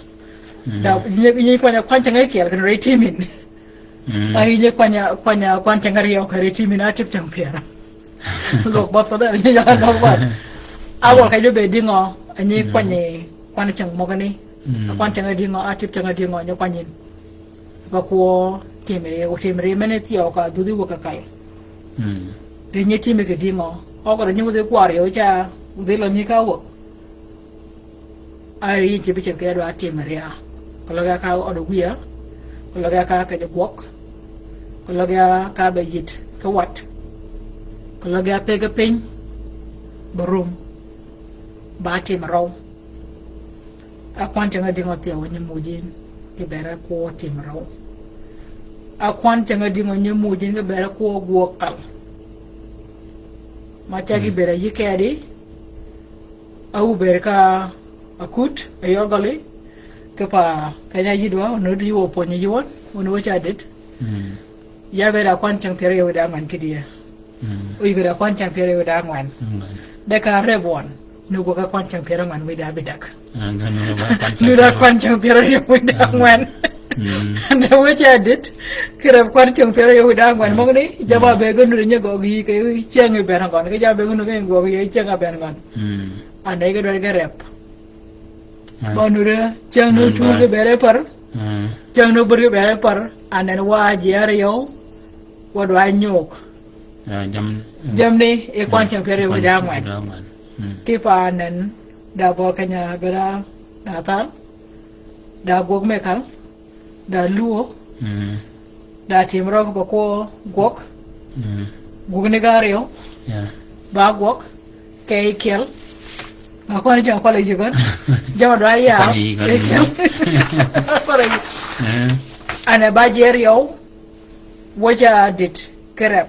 Mm. Da, gï nyi, gï nyi kwany, kwan cäng ákyel, kinni ri timin. Mm. A gï nyi kwany, kwany, kwan cäng áryew, kinni ri timin, a tïp cäng pyär. Lwøg bøth, bøth, ya lwøg bøth. A bøl keny be dïngø, a nyi kwany, kwan cäng møgani. Mm. A kwan cäng ádïngø, a tïp cäng ádïngø, nyi kwany yïn. Ba kwø tim ri, o tim ri men-a thyew ka dhudhi wäg akal. Mm. Ri nyi timi kì dïngø. Ogø ri nyi wudhi kwar yø ca, wudhi lø nyi ka wäg. A ri nyi cïbi ceth kì dwa tim ri a. Keløg ya ka ød ogwiya. Keløg ya ka kej gwøg. Keløg ya ka be yït ki wat. Keløg ya pege piny. Ba rum. Ba tim røw. A kwan cäng ádïngø thyew nyi muuj yïn kibere kwø tim røw? A kwan cäng ádïngø nyi muuj yïn kibere kwø gwøg kal? Ma ca gï bere yï kedi, a wu bere ka akut, a yø gøli, kipa keny-a yïdwa, onödi yï wø pwönyi yï wøn, onödi wø ca dït. Mm. Ya bere a kwan cäng pyär áryew wiy da ángwen kidie. Mm. Oyï gï da kwan cäng pyär áryew wiy da ángwen. Ángwen. De ka reb wøn. Nugwøg ka kwan cäng pyär ángwen wiy da ábïdäg. Ángwen, nugwøg ka kwan cäng. Nugwøg da kwan cäng pyär áryew wiy da ángwen. Mm. De wëcce adit. Ki reb kwan cäng pyär áryew wiy da ángwen. Mm. Møgani, jaba be gø nuti nyi gwøg yï kì cyäng-a bënn gøn. Kì jaba be gø nuti nyi gwøg yï cyäng-a bënn gøn. Mm. Ane gø dwaddi ge reb. Mm. Ba nuti cyäng nu tur kibere pär. Mm. Cyäng nu bur kibere pär. Anen wa ji áryew. Wa dwa nyok. Ya, jam-, jamni, i kwan cäng pyär áryew wiy da ángwen. Wiy da ángwen. Mm. Kipa anen, da bøl keny-a gï da, da thal, da gwøg me kal, da lwøg, mm, da tim røw ba kwø gwøg, mm, gwøg ni ga áryew, ya, ba gwøg, kì yij kyel, ba kwan cäng kwøl yï gøn, jama dwa ya, kwøl yï gøn, yij kyel, kwøl yï. Eh. Ane ba ji áryew, wëcce adit, ki reb.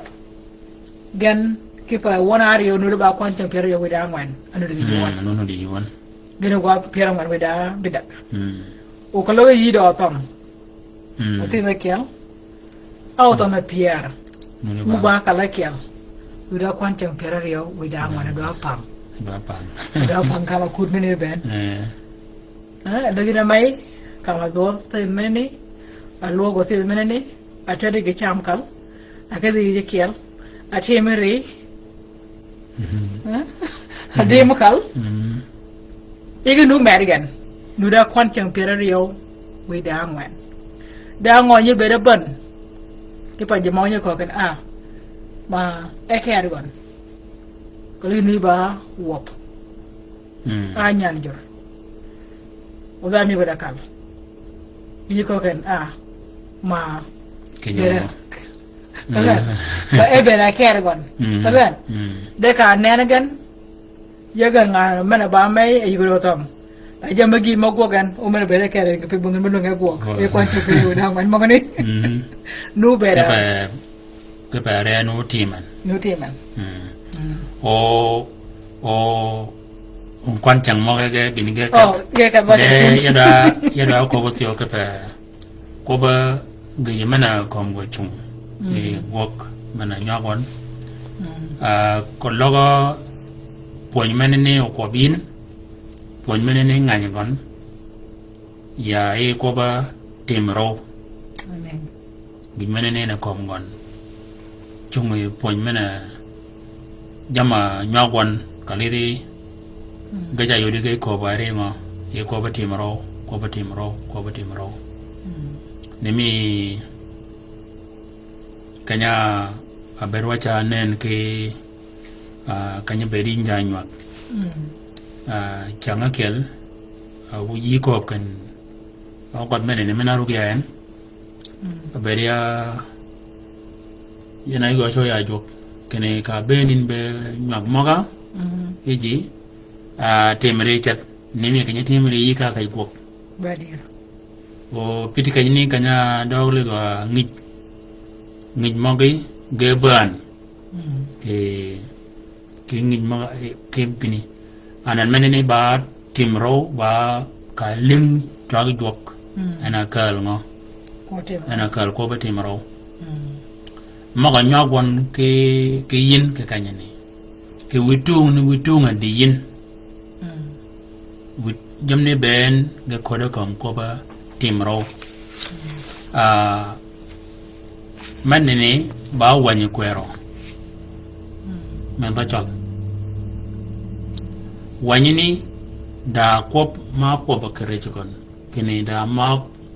Gen kipe wøn áryew nuti ba kwan cäng pyär áryew wiy da ángwen. Anuti gï yï wøn. Mm, anuti gï yï wøn. Gïn gwa pyär ángwen wiy da ábïdäg. Mm. O keløg yï dø thøm. Mm. O thim-a kyel. A o thøm-a pyär. Nuti ba. Wu ba kal ákyel. Wiy da kwan cäng pyär áryew wiy da ángwen, mm, dwa pang. Dwa pang. Dwa pang kama kut mene bënn. Eh. Eh, døgi na may, kama dhwøl thim mene ni. A lwøg o thim mene ni. A tedi gï cam kal, a kedhi yij kyel, a timi ri. Mhm. Eh? A dim kal. Mhm. Yij gï nu mer gen. Nu da kwan cäng pyär áryew wiy da ángwen. Da ngø nyi bëëd bënn. Kipa ji møg nyi køkken a. Ma e ker gøn. Keløg nu ba wøp. Mm. A nyan jur. O dha mi gø da kal. Yï køkken a. Ma. Keny-a bere. Mm. Ba e bere ker gøn. Mm. Mm. De ka nen gen. Yï gen nga men-a ba mey, e yï gø da thøm. A jam-a gï mø gwøg gen, o men-a bere ker gen, kipe bung men-a gwøg. Gwøg. E kwan cäng pyär áryew wiy da ángwen møgani. Mm. Nu bere. Kipe Kipe re nu timen. Nu timen. Mm. Mm. O, o, kwan cäng møge ge gïn ge keth. Oh, ge keth ba de. Ge, ya dwa, ya dwa köbbi thyew kipe. Köbbi gïjø men-a kömi gø cung. Mm. Gï gwøg men-a nywag wøn. Mm. Ah, keløg pwöny mene ni okwøb yïn. Pwöny mene ni ngany gøn. Ya, i köbbi tim røw. Amen. Gïn mene ni ne kömi gøn. Cungi pwöny men-a jamm-a nywag wøn ka lidhi. Mm. Ge ca yodi ge köbb-a ringo, yi kwøbb-a tim røw, kwøbb-a tim røw, kwøbb-a tim røw. Mm. Ni mi keny-a abed wa ca nen ki, ah, keny-a bedi nja nywag. Mm. Ah, cang ákyel, ah, wu yï köbb ken, ah, gødh men-a ni men-a rug ya en. Mm. Abed ya, yin a yï gø cø ya jwøk. Kinni ka bëën yin be nywag møg-a. Mm. Yi ji, ah, timri ceth. Ni mi keny-a timri yï ka kej gwøg. Ba dir. O pït keny ni keny-a døøg lidh wa ngij. Ngij møgí ge bään. Mm. Ki, ki ngij møg-a, eh, ki pïni. Anan men-a ni ba tim røw, ba ka lïng cwag jwøk. Mm. En a kääl ngø? Kwøb tim røw. En a kääl kwøbb-a tim røw. Mm. Møg-a nywag wøn ki, ki yïn ki keny-a ni. Ki witung ni witung a di yïn. Mm. Wit, jammì bënn ge köddi kömi kwøbb-a tim røw. Mm. Ah, men-a ni ba wänyi kwërø. Mm. Men dhø cøl. Wänyi ni da kwøb ma kwøb-a kì rëcc gøn. Kinni da ma,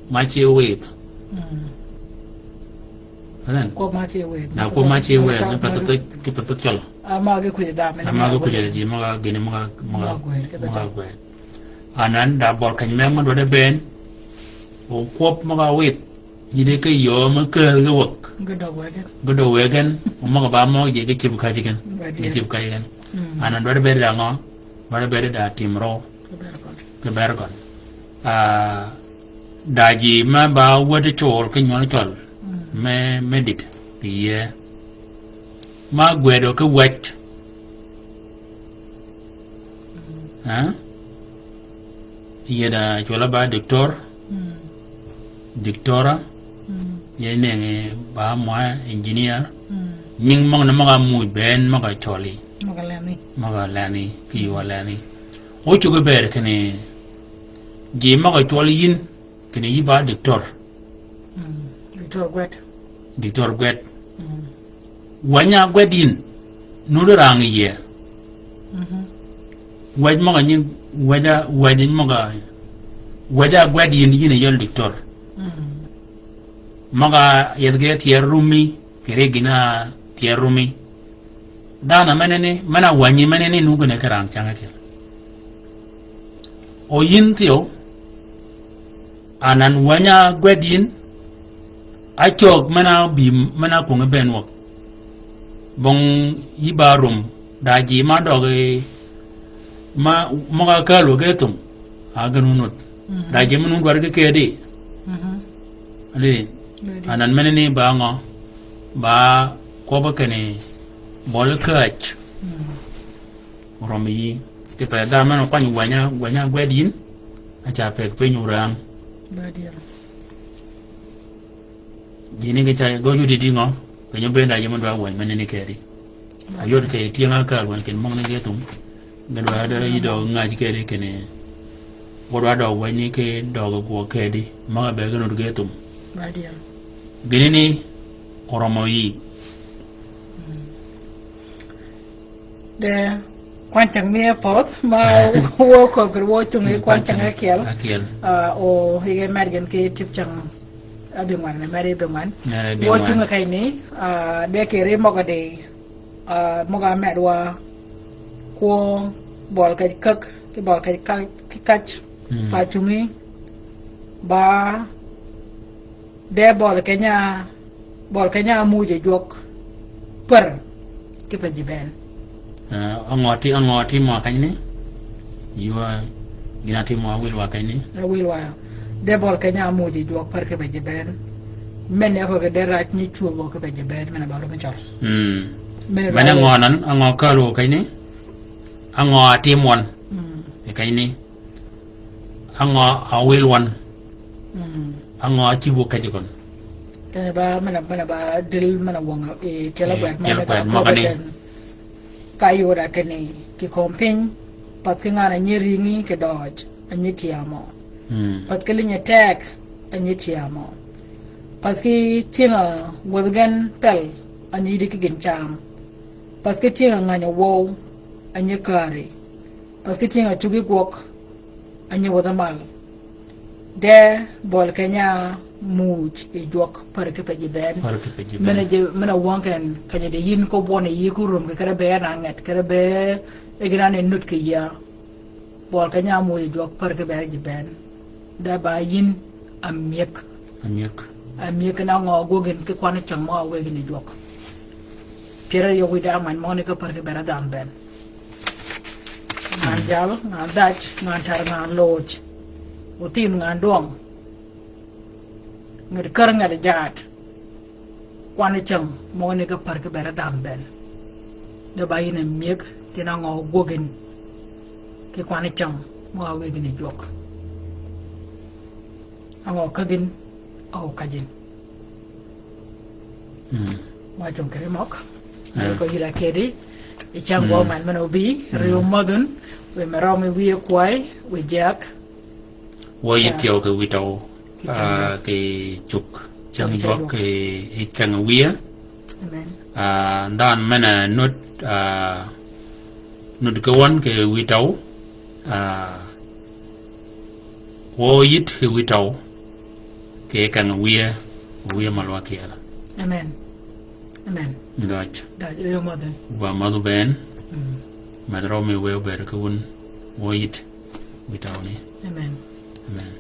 ma ce wïdh. Mm. Anan. Kwøb ma ce wïdh. Na kwøb ma ce wïdh, ni path, ki path cøl. Ama ge kwïj dha men-a. Ama ge kwïj ji møg-a gïni møg-a, møg-a, møg-a gwed, ki path cøl. Anan da bøl keny me mø dwaddi bënn. O kwøb møg-a wïdh. Yïddi ki yöö me kääl ge wäg. Ge døg wëggen. Ge døg wëggen. O møg-a ba møg ji ge cïb käjji gen. Ge cïb käjji gen. Mm. Anan dwaddi bëëd da ngø? Dwaddi bëëd da tim røw. Ki bër gøn. Ki bër gøn. Ah, da ji me ba wäd col ki nywøl cøl. Mm. Me, me dit. Kì yïe. Ma gwëdø ki wäj. Mm. Ha? Yie da cwøl-a ba doctor. Mm. Doctora. Mm. Yie nengi ba mwa engineer. Mm. Nying møgani møg-a muuj bënn møg-a cøli. Møg-a leni. Møg-a leni, ki ywa leni. O cuggi bëëd kinni ji møg-a cwøl yïn, kinni yï ba doctor. Mm. Doctor gwed. Doctor gwed. Mm. Wänyi a gwed yïn, nuti rang yie. Mhm. Wäj møg-a nyi, wäj-a, wäj møg-a, wäj-a gwed yïn, yïn a yøl doctor. Mm. Møg-a yethi ge tyër rumi, kì ri gïn-a tyër rumi. Dhanhø menani, men-a wänyi menani nungi ne ki rang cang ákyel. O yïn thyew, anan wänyi a gwed yïn, a cög men-a bï, men-a kwöngi bënn wäg. Bong yï ba rum, da ji ma døgi, ma, møg-a kääl wäg ge thum, a gen wun nuti. Mm. Da ji men-a wun dwaddi ki këddi. Mhm. Li, anan menani ba ngø, ba kwøbbi kinni bøli käj. Mm. Orømi yï. Kì peth dhanhø men-a kwany wänyi, wänyi a gwed yïn, a ca pëgg piny orang. Ba dir. Gïni ki ca gø yudi di ngø, keny-a bënn da ji mø dwa wänyi menani këddi. Ba dir. Oyod kì tyëng-a kääl wänyi kinni møgani ge thum. Ge dwa dø yï døg ngäj këddi kinni. Wø dwa døg wänyi ki døg gwøg këddi. Møg-a be gen nuti ge thum. Ba dir. Gïni ni orømø yï. Mm. De kwany cäng mi e pödh, ma wø köbbi wø cungi kwany cäng ákyel. Ákyel. Ah, o yige mad gen ki tip cäng abïngwan, mad abïngwan. Mad abïngwan. Wø cungi keny ni, ah, de kì ri møg-a di, ah, møg-a med wa kwø bøl kej käg, ki bøl kej käj, ki käj. Mm. Pa cungi, ba De bøl keny-a, bøl keny-a muuj yi jwøk pär kipe ji bënn. Eh, angø ti, angø ti mø kany ni? Ywa, gïn-a ti mø awil wa kany ni? Awil wa. De bøl keny-a muuj yi jwøk pär kipe ji bënn. Men-a køggi de rac ni cwöbø kipe ji bënn, men-a ba rumi cøl. Mm. Men-a ba rumi. Men-a ngø nan, angø kälø kany ni? Angø atim wøn. Mm. E kany ni? Angø awil wøn. Mm. Angø acïb wø kej gøn. Kene ba, men-a, men-a ba dil, men-a wøng, e, tyel, e, gwed, tyel gwed møgani. Ka yod a kinni, kì kömi piny, path ki ngan a nyi ringi kì døøj, a nyi tyamø. Mm. Path ki linyi teg, a nyi tyamø. Path ki tyëng-a wädhi gen pel, a nyi yïddi ki gïn cam. Path ki tyëng-a ngäny a wøw, a nyi kääri. Path ki tyëng-a cuggi gwøg, a nyi wädhi mal. De bøli keny-a muuj yi jwøk, pär ki pe ji bënn. Pär ki pe ji bënn. Men-a ji, men-a wøng ki en, keny-a di yïn ko bwøn yi ku rum ki, kere be en a nget, kere be e gïn-a ni nud ki yïa. Bøli keny-a muuj yi jwøk, pär ki ber ji bënn. De ba yïn a myëg. A myëg. A myëg na ngø gwøg gïn ki kwan cäng mø a wëggi ni jwøk. Pyär aryøw wïdá ángwen møgø ni ki pär ki ber-a dhanhø bënn. Ngan jal, ngan dhaj, ngan tär, ngan loj. Othïn, ngan dwøng. Nget kär, nget jaad. Kwan cäng møgø ni ki pär ki ber-a dhanhø bënn. De ba yïn a myëg, ti na ngø gwøg gïn ki kwan cäng mø a wëggi ni jwøk. Angø käggi yïn, o käjji yïn. Mm. Wa cung kì ri møg. Eh. Ko yïla kedi. I cäng wø man men obi, mm, riw madhun, wiy me rømi wiye kway, wiy jek. Wø yït, ja, thyew kì wiy tøw, kì cäng, ah, jwøk, kì cäng jwøk, kì, kì keng wiye. Amen. Ah, dhanhø men-a nud, ah, nud ki wøn kì wiy tøw, ah, wø yït kì wiy tøw, kì keng wiye, wiye mal wa kyel. Amen. Amen. Døj. Døj, riw madhun. Wa madhu bënn. Mm. Med rømi wiy obed ki wun, wø yït wiy tøw ni. Amen. Amen.